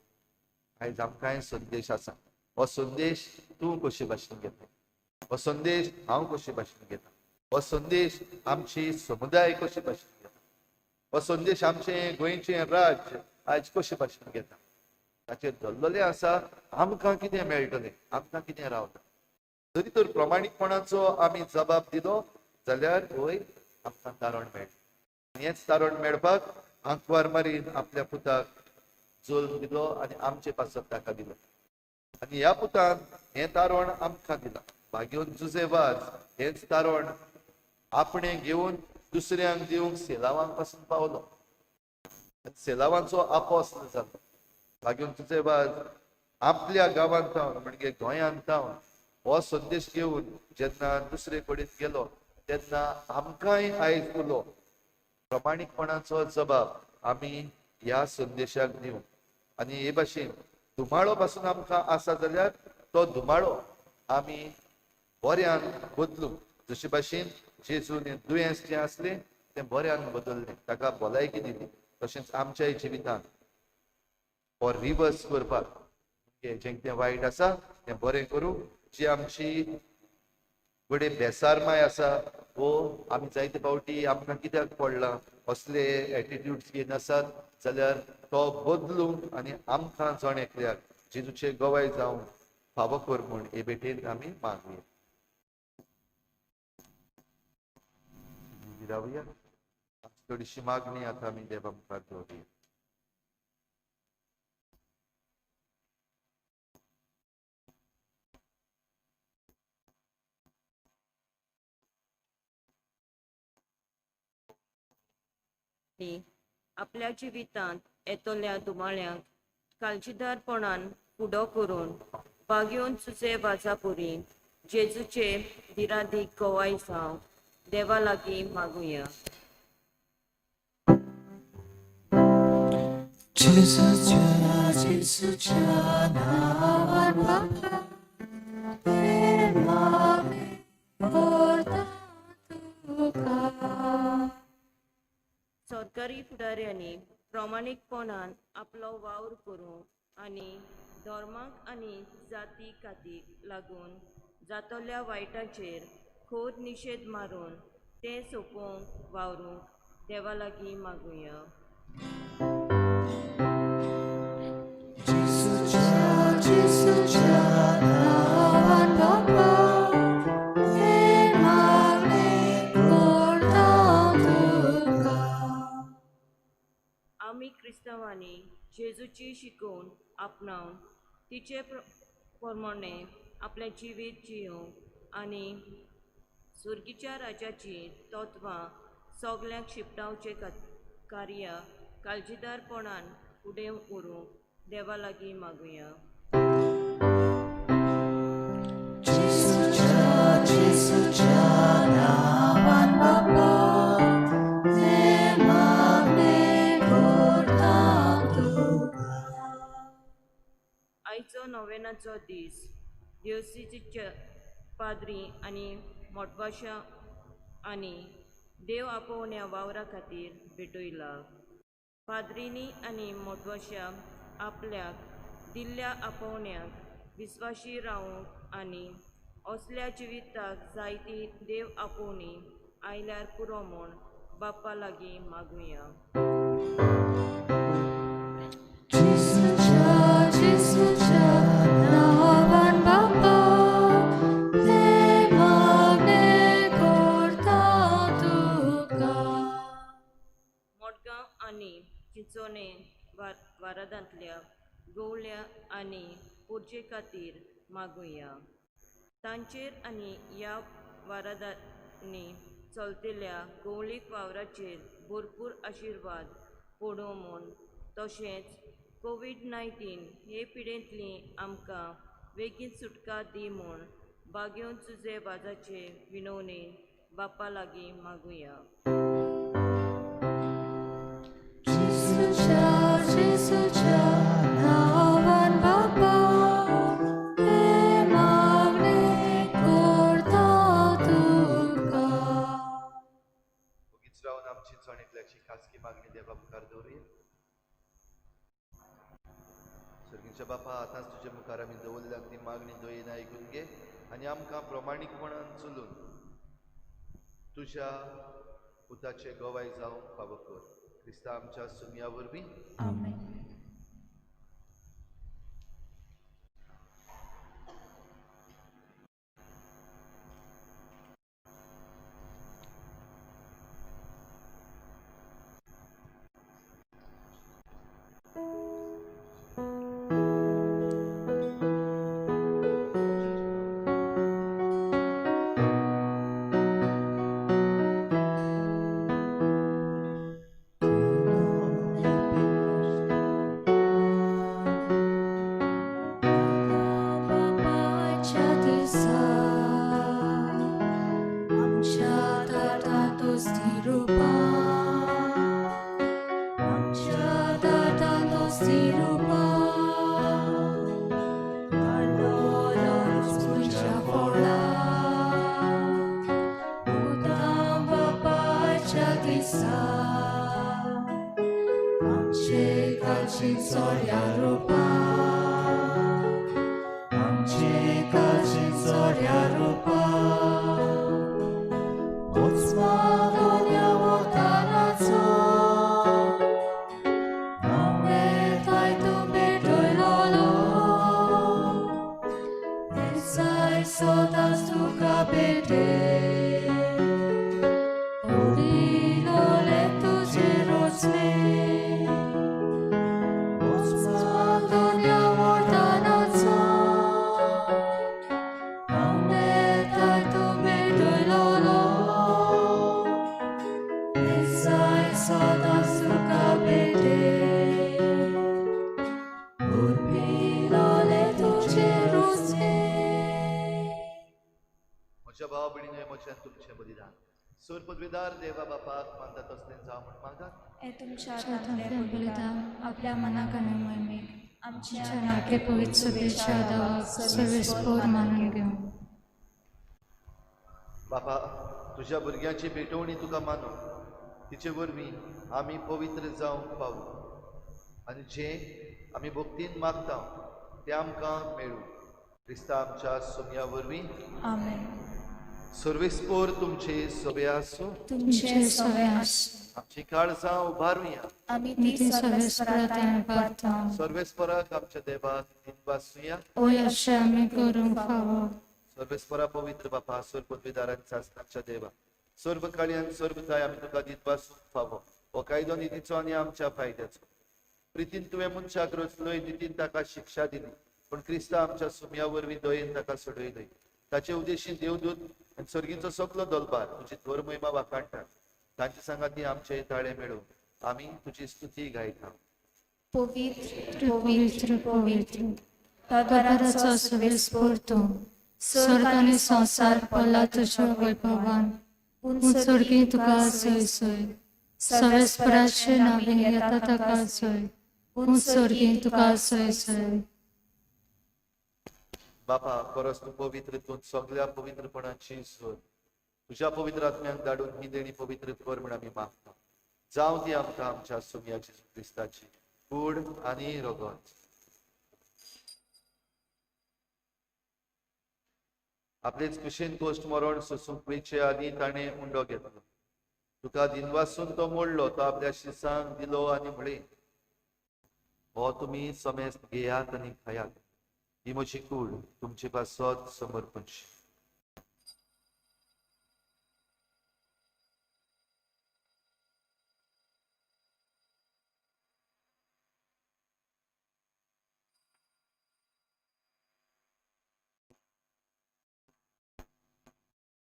आयज आमकांय संदेश आसा. हो संदेश तूं कशे भाशेन घेता, हो संदेश हांव कशे भाशेन घेता, हो संदेश आमची समुदाय कशे भाशेन घेता, हो संदेश आमचें गोंयचें राज्य आयज कशे भाशेन घेता, ताचेर धरलेलें आसा आमकां कितें मेळटलें, आमकां कितें रावता. जरी तर प्रमाणीकपणाचो आमी जबाब दिलो जाल्यार वय आमकां तारण मेळटा. हेंच तारण मेळपाक आंकवार मारीन आपल्या पुताक जोल दिलो आनी आमचे पासत ताका दिलो. आनी ह्या पुतान हें तारण आमकां दिलां. भाग्योन जुजे वाज हेंच तारण आपणें घेवन दुसऱ्यांक दिवंक सेलावांक पासून पावलो. सेलावांचो आपोस जालो. भाग्योन जुजे वाज आपल्या गांवांत थावन म्हणजे गोंयांत थावन हो संदेश घेवन जेन्ना दुसरे कडेन गेलो तेन्ना आमकांय आयज उलो प्रमाणीकपणाचो जबाब आमी ह्या संदेशाक दिवं. आनी हे भाशेन धुमाळो पासून आमकां आसा जाल्यार तो धुमाळो आमी बऱ्यान बदलूं. जशे भाशेन जेजून दुयेंस जें आसलें तें बऱ्यान बदललें, ताका भलायकी दिली. तशेंच आमच्याय जिवितांत हो रिवर्स करपाक जें कितें वायट आसा तें बरें करूं. जी आमची घडये बेसारमाय आसा वो आमी जायते फावटी आमकां कित्याक पडलां असले एटिट्यूड्स घेवन आसात जाल्यार तो बदलूंक आनी आमकां जण एकल्याक जेजूचे गवाय जावंक फावो कर म्हूण हे भेटेन आमी मागया. रावया. थोडीशी मागणी आतां आमी देवा मुखार दवरुया. आपल्या जिवितांत येतल्या दुमाळ्यांक काळजीदारपणान फुडो करून बागेवन सुचे वाजापुरी जेजूचे दिरादीक गवाय जावं देवा लागीं मागुया. जेजूच्या नांवान बापा हें मागणें करता तुका. सरकारी फुडाऱ्यांनी प्रामाणीकपणान आपलो वावर करूंक आनी धर्माक आनी जाती खातीर लागून जातल्या वायटाचेर खोर निशेध मारून तें सोंपोवंक वावरूंक देवा लागीं मागुया. जेजूच्या नांवान बापा हें मागणें करता तुका. आमी क्रिस्तांवांनी जेजूची शिकवण आपणावन तिचे प्रमाणे आपलें जिवीत जियोवंक आनी सुर्गीच्या राज्याचीं तत्वां सगल्यांक शिपटावचें कार्य काळजीदारपणान फुडें व्हरूंक देवा लागीं मागुया. जेजूच्या नांवान बापा हें मागणें करता तुका. आयचो नोवेनाचो दीस दिवसीच्या पाद्री आनी मोटवाशा आनी देव आपोवण्या वावरा खातीर भेटयला. पाद्रींनी आनी मोटवाशा आपल्याक दिल्ल्या आपोवण्याक विस्वाशी रावूंक आनी असल्या जिविताक जायती देव आपोवणी आयल्यार पुरो म्हूण बाप्पा लागीं मागुया. जेजूच्या नांवान बापा हें मागणें करता तुका. मोडगांव आनी चिंचोणे वारादांतल्या गोवल्या आनी पुर्जे खातीर मागुया. तांचेर आनी ह्या वारादांनी चलतल्या गोवळीक वावराचेर भरपूर आशिर्वाद पडूं म्हूण तशेंच कोवीड-19 हे पिडेंतली आमकां बेगीन सुटका दी म्हूण बागेवन तुजे वाजाचे विनवणेन बाप्पा लागीं मागुया. जेजूच्या नांवान बापा हें मागणें करता तुका. ओगीच रावन आमची जण एकल्याची खासगी मागणी देवा मुखार दवरुया. सर्गीच्या बापा, आतांच तुजे मुखार आमी दवरल्या ती मागणी दयेन आयकून घे आनी आमकां प्रमाणीकपणान चलून तुज्या पुताचे गवाय जावंक फावो कर. क्रिस्ता आमच्या सुमया वरवीं. आमेन. आमचें तुमचें बलिदान सोर पदवीदार देवा बापाक मानता तसलें जावं म्हूण मागात. हें तुमच्या हातांतलें बलिदान आपल्या मनाक आनी मोहिमेक आमच्या नाके पवित्र सभेच्या दावाक सर्वेस्पोर मानून घेवं. बापा, तुज्या भुरग्यांची भेटवणी तुका मानू, तिचे वरवीं आमी पवित्र जावंक पावू आनी जें आमी भक्तीन मागता तें आमकां मेळूं. क्रिस्ता आमच्या सोम्या वरवीं. आमेन. सर्वेस्पोर तुमचे सभे आसूं. तुमचे सवे आसूं. आमची काळजां उबारुया. आमी ती ती सर्वेस्पराक उबारता. सर्वेस्पराक आमच्या देवाक दिनवासुया. ओय अशें आमी करूंक फावो. सर्वेस्परा पवित्र बापा, सर्व पदवीदारांच्या सासणाच्या देवा, सर्व काळयान सर्वताय आमी तुका दिनवासूंक फावो. हो कायदो नितीचो आनी आमच्या फायद्याचो. प्रितीन तुवें मनशाक रचलोय, नितीन ताका शिक्षा दिली, पूण क्रिस्ता आमच्या सुम्या वरवीं दयेन ताका सोडयलय. ताचे उद्देशीन देवदूत आनी सर्गीचो सगलो दलबार तुजी थोर महिमा वाखाणटात. तांचे सांगाती आमचे ताळे मेळून आमी तुजी स्तुती गायता. पवित्र पवित्र पवित्र दरबाराचो सर्वेस्पोर तूं, स्वर्ग आनी संवसार पडला तुज्या वैभवान. पूण स्वर्गी तुका सोय सोय, सर्वेस्पराचे नांवे येता ताका सोय, पूण स्वर्गी तुका सोय सोय. बापा, परस तूं पवित्र, तूं सगल्या पवित्रपणाची सोद. तुज्या पवित्र आत्म्याक धाडून ही देणी पवित्र कर म्हूण आमी मागता. जावं ती आमकां आमच्या सोम्या जेजू क्रिस्ताची कूड आनी रगत. आपलेच कुशीन कोश्ट मरण सोसूंक वयचे आदीं ताणें उंडो घेतलो. तुका दिनवासून तो मोडलो, तो आपल्या शिसांक दिलो आनी म्हळें, हो तुमी समेस्त घेयात आनी खायात, ही म्हजी कूड तुमचे पासत समर्पणची.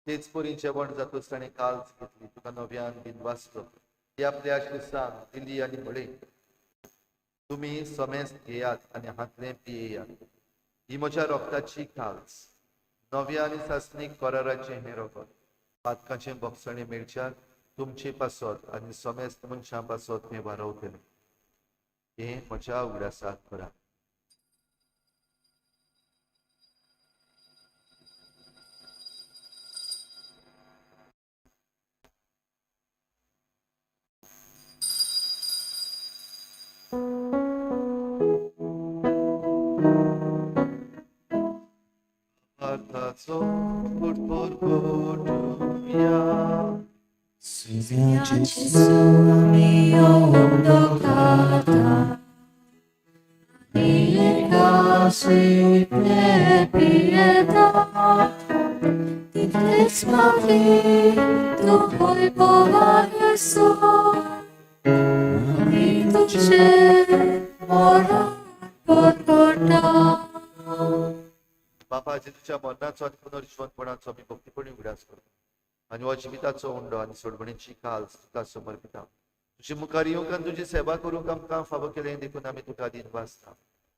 तेच परी जेवण जातूच ताणें काल्स घेतली, तुका नव्यान दिनवासलो, ती आपल्या शिसांक दिली आनी म्हळें, तुमी समेस्त घेयात आनी हांतलें पियेयात, ही म्हज्या रोगताची काल्स, नव्या आनी सासणीक कराराचें हें रोगत. पातकाचें बोगसणें मेळच्याक तुमचे पासत आनी समेस्त मनशां पासत हें वारवतलें. हें म्हज्या उगडासाक करात. बापा, जेजूच्या मरणाचो आनी पुनर्जिवंतपणाचो आमी भक्तीपणी उगडास करता आनी हो जिविताचो उंडो आनी सोडवणीची काल्स तुका समर्पिता. तुजे मुखार येवंक आनी तुजी सेवा करूंक आमकां फावो केलें देखून आमी तुका दिनवासता.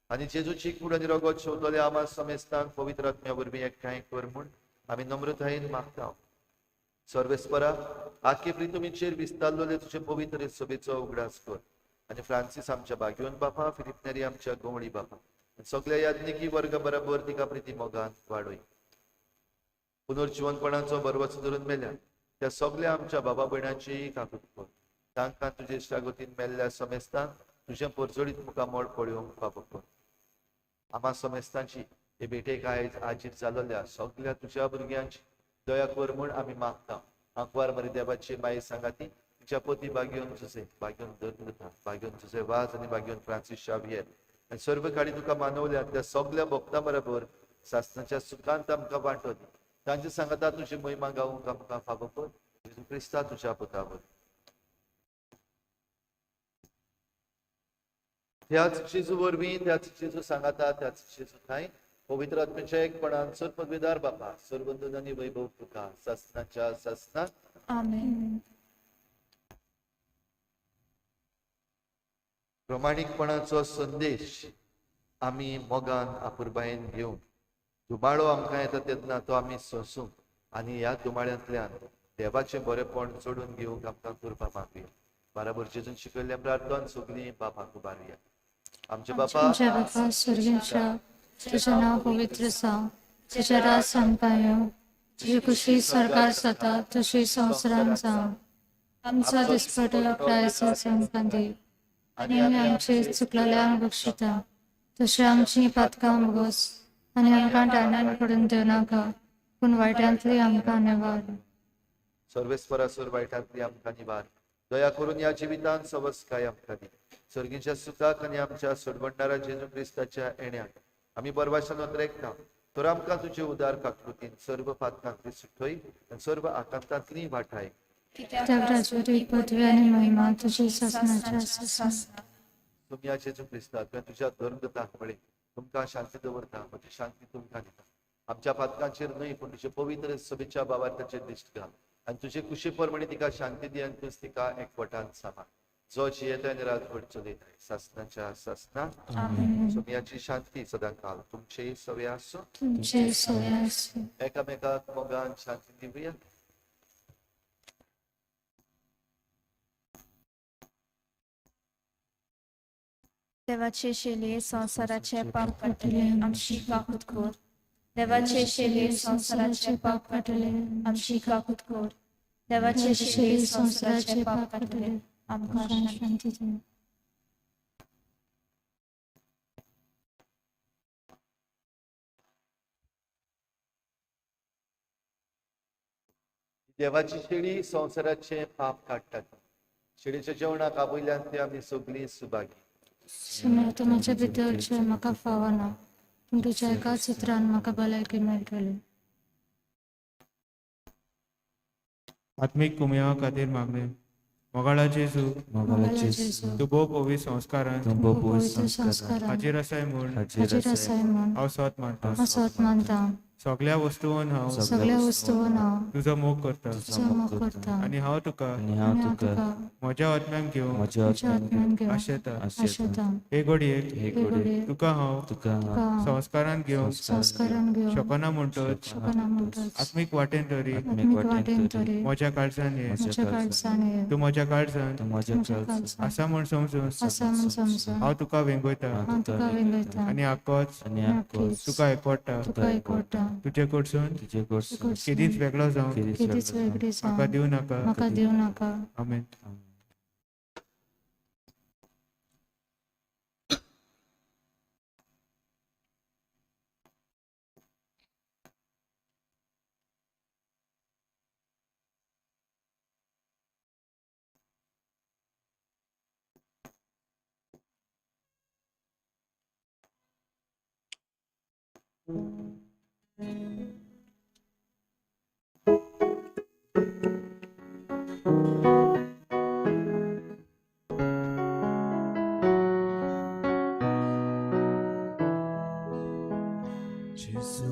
आनी जेजूची कूड आनी रगत शेवतले आमा समेस्तांक पवित्र आत्म्या वरवीं एकठांय कर म्हूण आमी नम्रतायेन मागता. सर्वेस्परा, आखे प्रितुमीचेर विस्तारलेले तुजे पवित्र सभेचो उगडास कर आनी फ्रांसीस आमच्या बागेवन बापा, फिलिप नेरी आमच्या गवळी बापा, सगळ्या याज्ञिकी वर्ग बरोबर तिका प्रिती मोगान वाडय. पुनर्जिवंतपणाचो बरवचो धरून मेल्या त्या सगळ्या आमच्या बाबा भयणांची काकूत कर. तांकां तुजे इश्टागतीन मेल्ल्या समेस्तांक तुजें परजळीत मुखामळ पळोवंक फावो कर. आमा समेस्तांची हे भेटेक आयज आजीर जाल्ल्या सगळ्या तुज्या भुरग्यांची दया कर म्हूण आमी मागता. आंकवार मरी देवाची माई सांगाती तिच्या पती बागेवन जुजे, बागेवन धर्मदूता, बागेवन जुजे वाज आनी बागेवन फ्रांसीस शावियर आनी सर्व काळी तुका मानवल्या त्या सगळ्या भक्तां बरोबर सासणाच्या सुखांत आमकां वांटो दी. तांचे सांगाता तुजी महिमा गावंक आमकां फावो कर. जेजू क्रिस्ता तुज्या पुता वरवीं. त्याच जेजू वरवीं, त्याच जेजू सांगाता, त्याच जेजू ठांय पवित्र आत्म्याच्या एकपणान सर्व पदवीदार बापा, सर्वंदन आनी वैभव तुका सासणाच्या सासणाक. आमेन. प्रमाणीकपणाचो संदेश आमी मोगान आपुरबायेन घेवन दुबाळो आमकां येता तेन्ना तो आमी सोंसूंक आनी ह्या दुमाळ्यांतल्यान देवाचें बरेपण जोडून घेवंक आमकां कृपा मागुया. बराबर जेजून शिकयल्लें प्रार्थन सगळीं बापाक उबारुया. आमचे बापा, आमच्या बापा स्वर्गींच्या, तुजें नांव पवित्र जावं, तुजें राज आमकां येवं, तुजी खुशी सरकार जाता तशी संवसारांत जावं. आमचो दिसपटो प्रायस आमकां दी आनी आमी आमचे चुकलेल्यांक बक्षिता तशें आमची पातकां भोगोस आनी आमकां दांडान पडून दिवं नाका, पूण वायटांतली आमकां निवार. सर्वेस्परासोर वायटांतली आमकां निवार. दया करून ह्या जिवितांत सवसकाय आमकां दी. सर्गीच्या सुखाक आनी आमच्या सोडवणदारा जेजू क्रिस्ताच्या येण्याक आमी बरवासान नदरेकता. तर आमकां तुजे उदार काकृतीन सर्व पातकांतली सुटय आनी सर्व आकांतांतली वाठाय. कित्याक राजवटी पदवी आनी महिमा तुजी सासणाच्या सासणा. तुमी जेजू क्रिस्ता तुवें तुज्या धर्मदूताक म्हळें, तुमकां शांती दवरता, म्हजी शांती तुमकां दिता. आमच्या पातकांचेर न्हय पूण तुजे पवित्र सभेच्या बाबार्थाचेर दिश्ट घाल आनी तुजे कुशी प्रमाणे तिका शांती दी आनी तूंच तिका एकवटान सांबाळ, जो जियेता आनी राजवट चलयता सासणाच्या सासणा. सोमयाची शांती सदां काल तुमचेय सवे आसूं. तुमचे सवे आसूं. एकामेकाक मोगान शांती दिवया. देवाचे शेले संवसाराचे पाप काडटले, आमची काकूत कर. देवाचे शेले संवसाराचे पाप काडटले, आमची काकूत कर. देवाचे शेले संवसाराचे पाप काडटले, आमकां शांती दी. देवाची शेळी संवसाराचे पाप काडटात. शेळीच्या जेवणाक आपयल्यान ते आमी सगळीं सुभागी. सुमे तूं म्हज्या भितरचें म्हाका फावना, पूण तुज्या एकाच उतरान म्हाका भलायकी मेळटली. आत्मीक कुमया खातीर मागणें. मोगाळा जेजू, मोगाळा जेजू, तूं भोव पवित्र संस्कारान तूं भोव पवित्र संस्कारान हाजीर आसाय म्हूण हाजीर आसाय म्हूण हांव सोत मानता. हांव सोत मानता. सगळ्या वस्तूंन हांव सगळ्या वस्तूंन हांव तुजो मोग करता. तुजो मोग करता. आनी हांव तुका आनी हांव तुका म्हज्या आत्म्याक घेवंक म्हज्या आत्म्याक घेवंक आशेता. आशेता. हे घडयेक तुका हांव संस्कारान घेवंक शकना म्हणटच आत्मीक वाटेन तरी म्हज्या काळजान ये. तूं म्हज्या काळजान आसा म्हूण समजून हांव तुका वेंगयता आनी आकोच तुका एकवटा. तुजे कडसून केदीच वेगळो जावंक म्हाका दिवं नाका. आमेन. Gesù,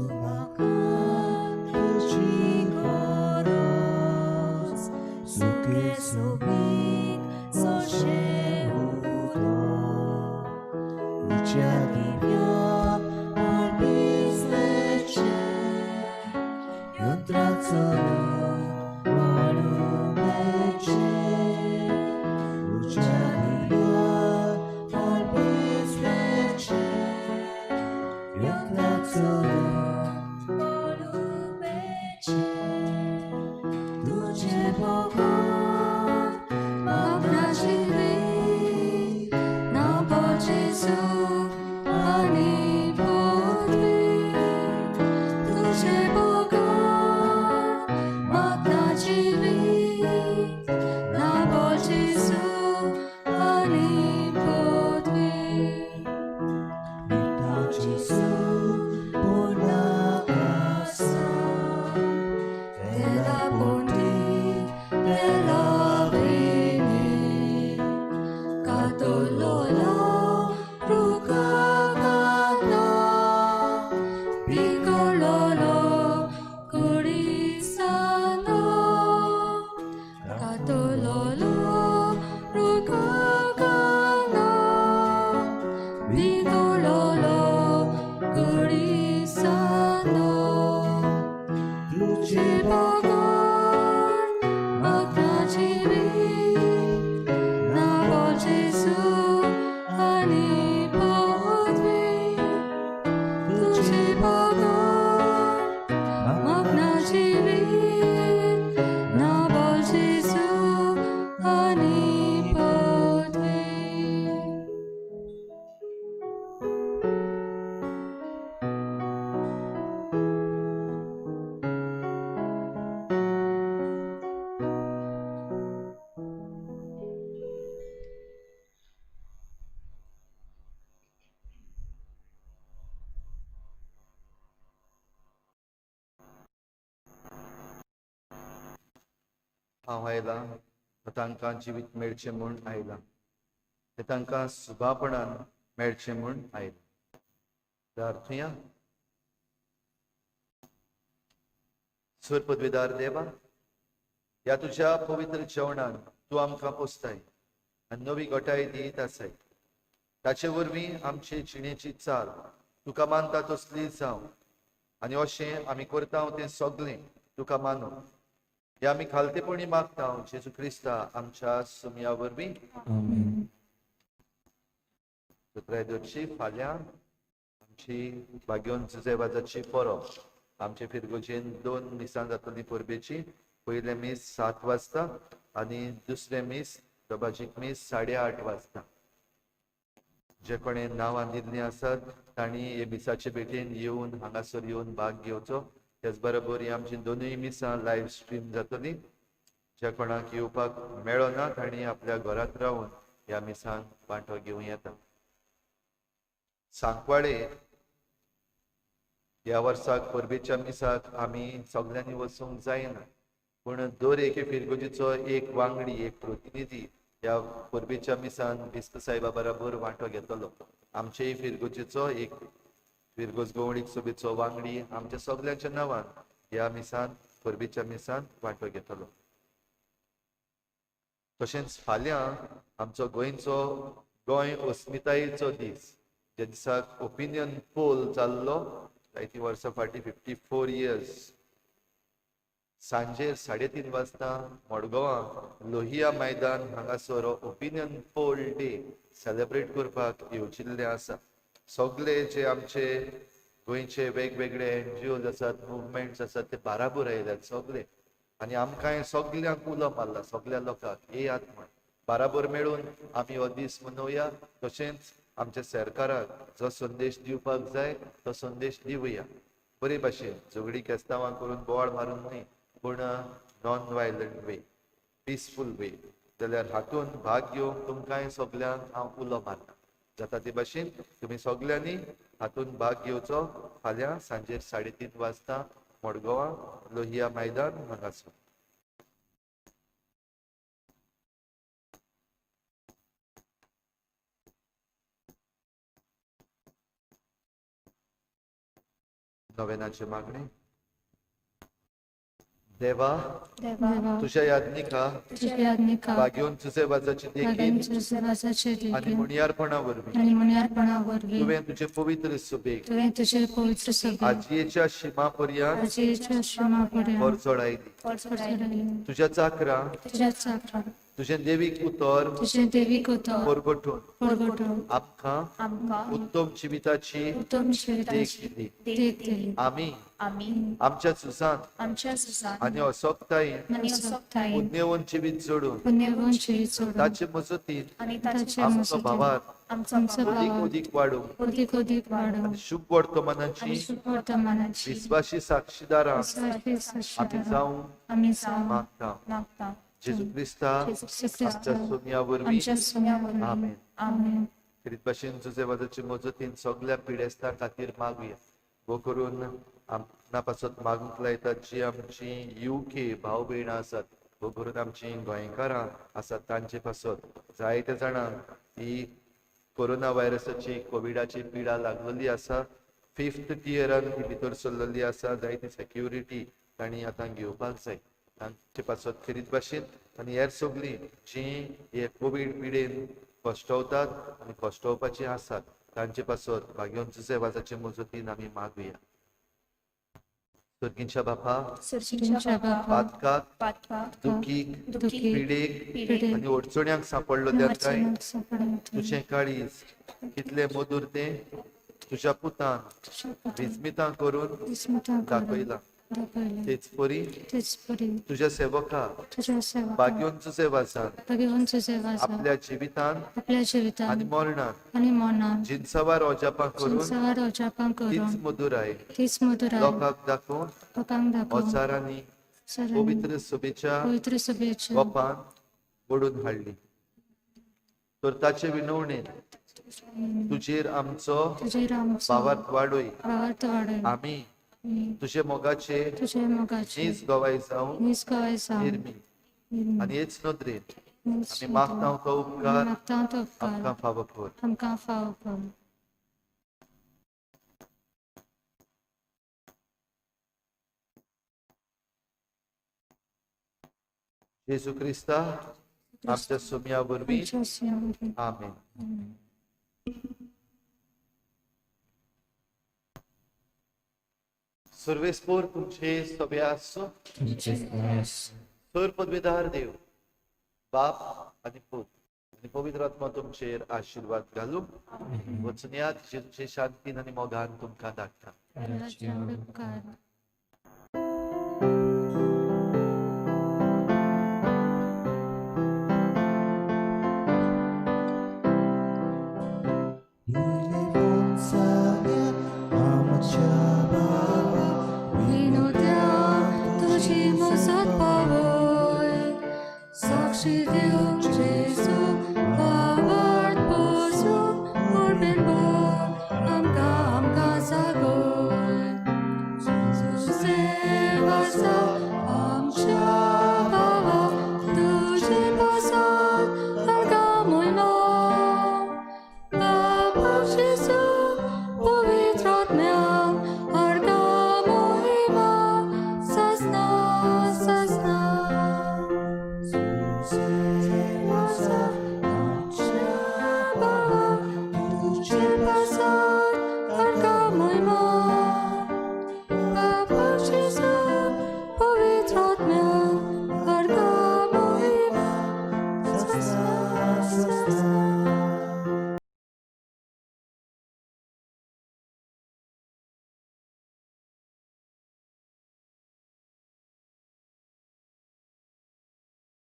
हांव आयलां तो तांकां जिवीत मेळचें म्हूण आयलां, तें तांकां सुबापणान मेळचें म्हूण आयलां. प्रार्थुया. सुर पदवीदार देवा, ह्या तुज्या पवित्र जेवणान तूं आमकां पोसताय आनी नवी गटाय दीत आसाय. ताचे वरवीं आमचे जिणेची चाल तुका मानता तसली जावं आनी अशें आमी करता तें सगळें तुका मानूं. हे आमी खालतेपणी मागता जेजू क्रिस्ता आमच्या सुमया वरवीं. सतराय फाल्यां आमची भाग्योन जुजेवाजाची परब. आमचे फिरगोजेन 2 मिसां जातली परबेची. पयलें मीस 7 वाजता आनी दुसरें मीस दबाजीक मीस 8:30 वाजता. जे कोणें नांवां दिल्लीं आसात तांणी हे मिसाचे भेटेन येवन हांगासर येवन भाग घेवचो. त्याच बरोबर ही आमची 2 मिसां लायव्ह स्ट्रीम जातली. ज्या कोणाक येवपाक मेळना तांणी आपल्या घरांत रावन ह्या मिसान वांटो घेवं येता. सांकवाळे ह्या वर्साक परबेच्या मिसाक आमी सगल्यांनी वचूंक जायना, पूण दर एके फिरगोजीचो एक वांगडी, एक प्रतिनिधी ह्या परबेच्या मिसान बिस्प साहेबा बराबर वांटो घेतलो. आमचेय फिरगोजीचो एक फिरगोज गवळीक सभेचो वांगडी आमच्या सगल्यांच्या नांवान ह्या मिसान परबेच्या मिसान वांटो घेतलो. तशेंच फाल्यां आमचो गोंयचो गोंय अस्मितायेचो दीस, ज्या दिसाक ओपिनियन पोल जाल्लो जायतीं वर्सां फाटीं 54 इयर्स. सांजेर 3:30 वाजता मडगांवां लोहिया मैदान हांगासर ओपिनियन पोल डे सेलेब्रेट करपाक येवजिल्लें आसा. सगळे जे आमचे गोंयचे वेगवेगळे एनजीओज आसात, मुवमेंट्स आसात, ते बाराबर आयल्यात सगळे आनी आमकांय सगल्यांक उलो मारला, सगळ्या लोकांक येयात म्हण. बाराबर मेळून आमी हो दीस मनोवया. तशेंच आमच्या सरकाराक जो संदेश दिवपाक जाय तो संदेश दिवया. बरे भाशेन झगडी केस्तांवां करून बोवाळ मारून न्हय, पूण non violent way, peaceful way. जाल्यार हातूंत भाग घेवंक तुमकांय सगल्यांक हांव उलो मारता. जाता ते भाशेन तुमी सगल्यांनी हातूंत भाग घेवचो. फाल्यां सांजेर 3:30 वाजता मडगांवां लोहिया मैदान हांगासर. नवेनाचे मागणे. देवा, तुझ्या याज्ञिका भाग्योन तुझे वाजाची देखील आनी मुनियारपणा वरवीं तुवें तुझे पवित्र सभेक आजयेच्या शिमा पर्यंत परजळायली. तुझ्या चाकरा तुझें देवीक उतर परगटून आमकां उत्तम जिविताची देख दिली. आमी आमच्या सुसान आनी असक्तायेन पुण्यवंत जिवीत जोडून ताचे मजतीन आमचो भावार्थ अदीक अदीक वाडूंक आनी शुभ वर्तमानाची विस्वासी साक्षीदारां आमी जावंक मागता. जेजू क्रिस्ता आमच्या सोम्या वरवीं. आमेन. खेरीत भाशेन जुजेवाजाचे मजतीन सगळ्या पिडेस्तां खातीर मागुया. गो करून आपणा पासत मागूंक लायतात जी आमची युके भाव भयणां आसात, गो करून आमची गोंयकारां आसात तांचे पासत. जायते जाणांक ही कोरोना व्हायरसाची कोविडाची पिडा लागलेली आसा. 5th टियरान ती भितर सरलेली आसा. जायती सेक्युरिटी तांणी आतां घेवपाक जाय तांचे पासत. खेरीत भाशेन आनी हेर सगळीं जीं हे कोवीड पिडेन कश्टवतात आनी कश्टवपाचीं आसात तांचे पासत भाग्योन जुजेवाजाचे मजतीन आमी मागुया. सर्गींच्या बापा, पातकाक, दुखीक, पिडेक आनी अडचण्यांक सांपडलो त्या तुजें काळीज कितलें मधूर तें तुज्या पुतान विस्मितां करून दाखयलां. तेच परी तुझ्या सेवका भाग्योन जुजेवाजान आपल्या जिवितान आनी मरणान जिनसावार अजापां करून तीच मधुराय लोकांक दाखोवन हजारांनी पवित्र सभेच्या गोपान ओडून हाडली. तर ताचे विनवणेन तुजेर आमचो भावार्थ वाडय. आमी तुझे मोगाचे नीज गवाय जावन निर्मी आनी हेच नदरेन आमी मागता तो उपकार आमकां फावो कर. आमकां फावो कर. जेजू क्रिस्ता आमच्या सुम्या वरवीं आमेन. सर्वेस्पोर तुमचे सगळे आसूं. सर पदवीधार देव बाप आनी पूत आनी पवित्र आत्मा तुमचेर आशिर्वाद घालूं. वचुनयात जेजूचे शांतीन आनी मोगान तुमकां धाडटा.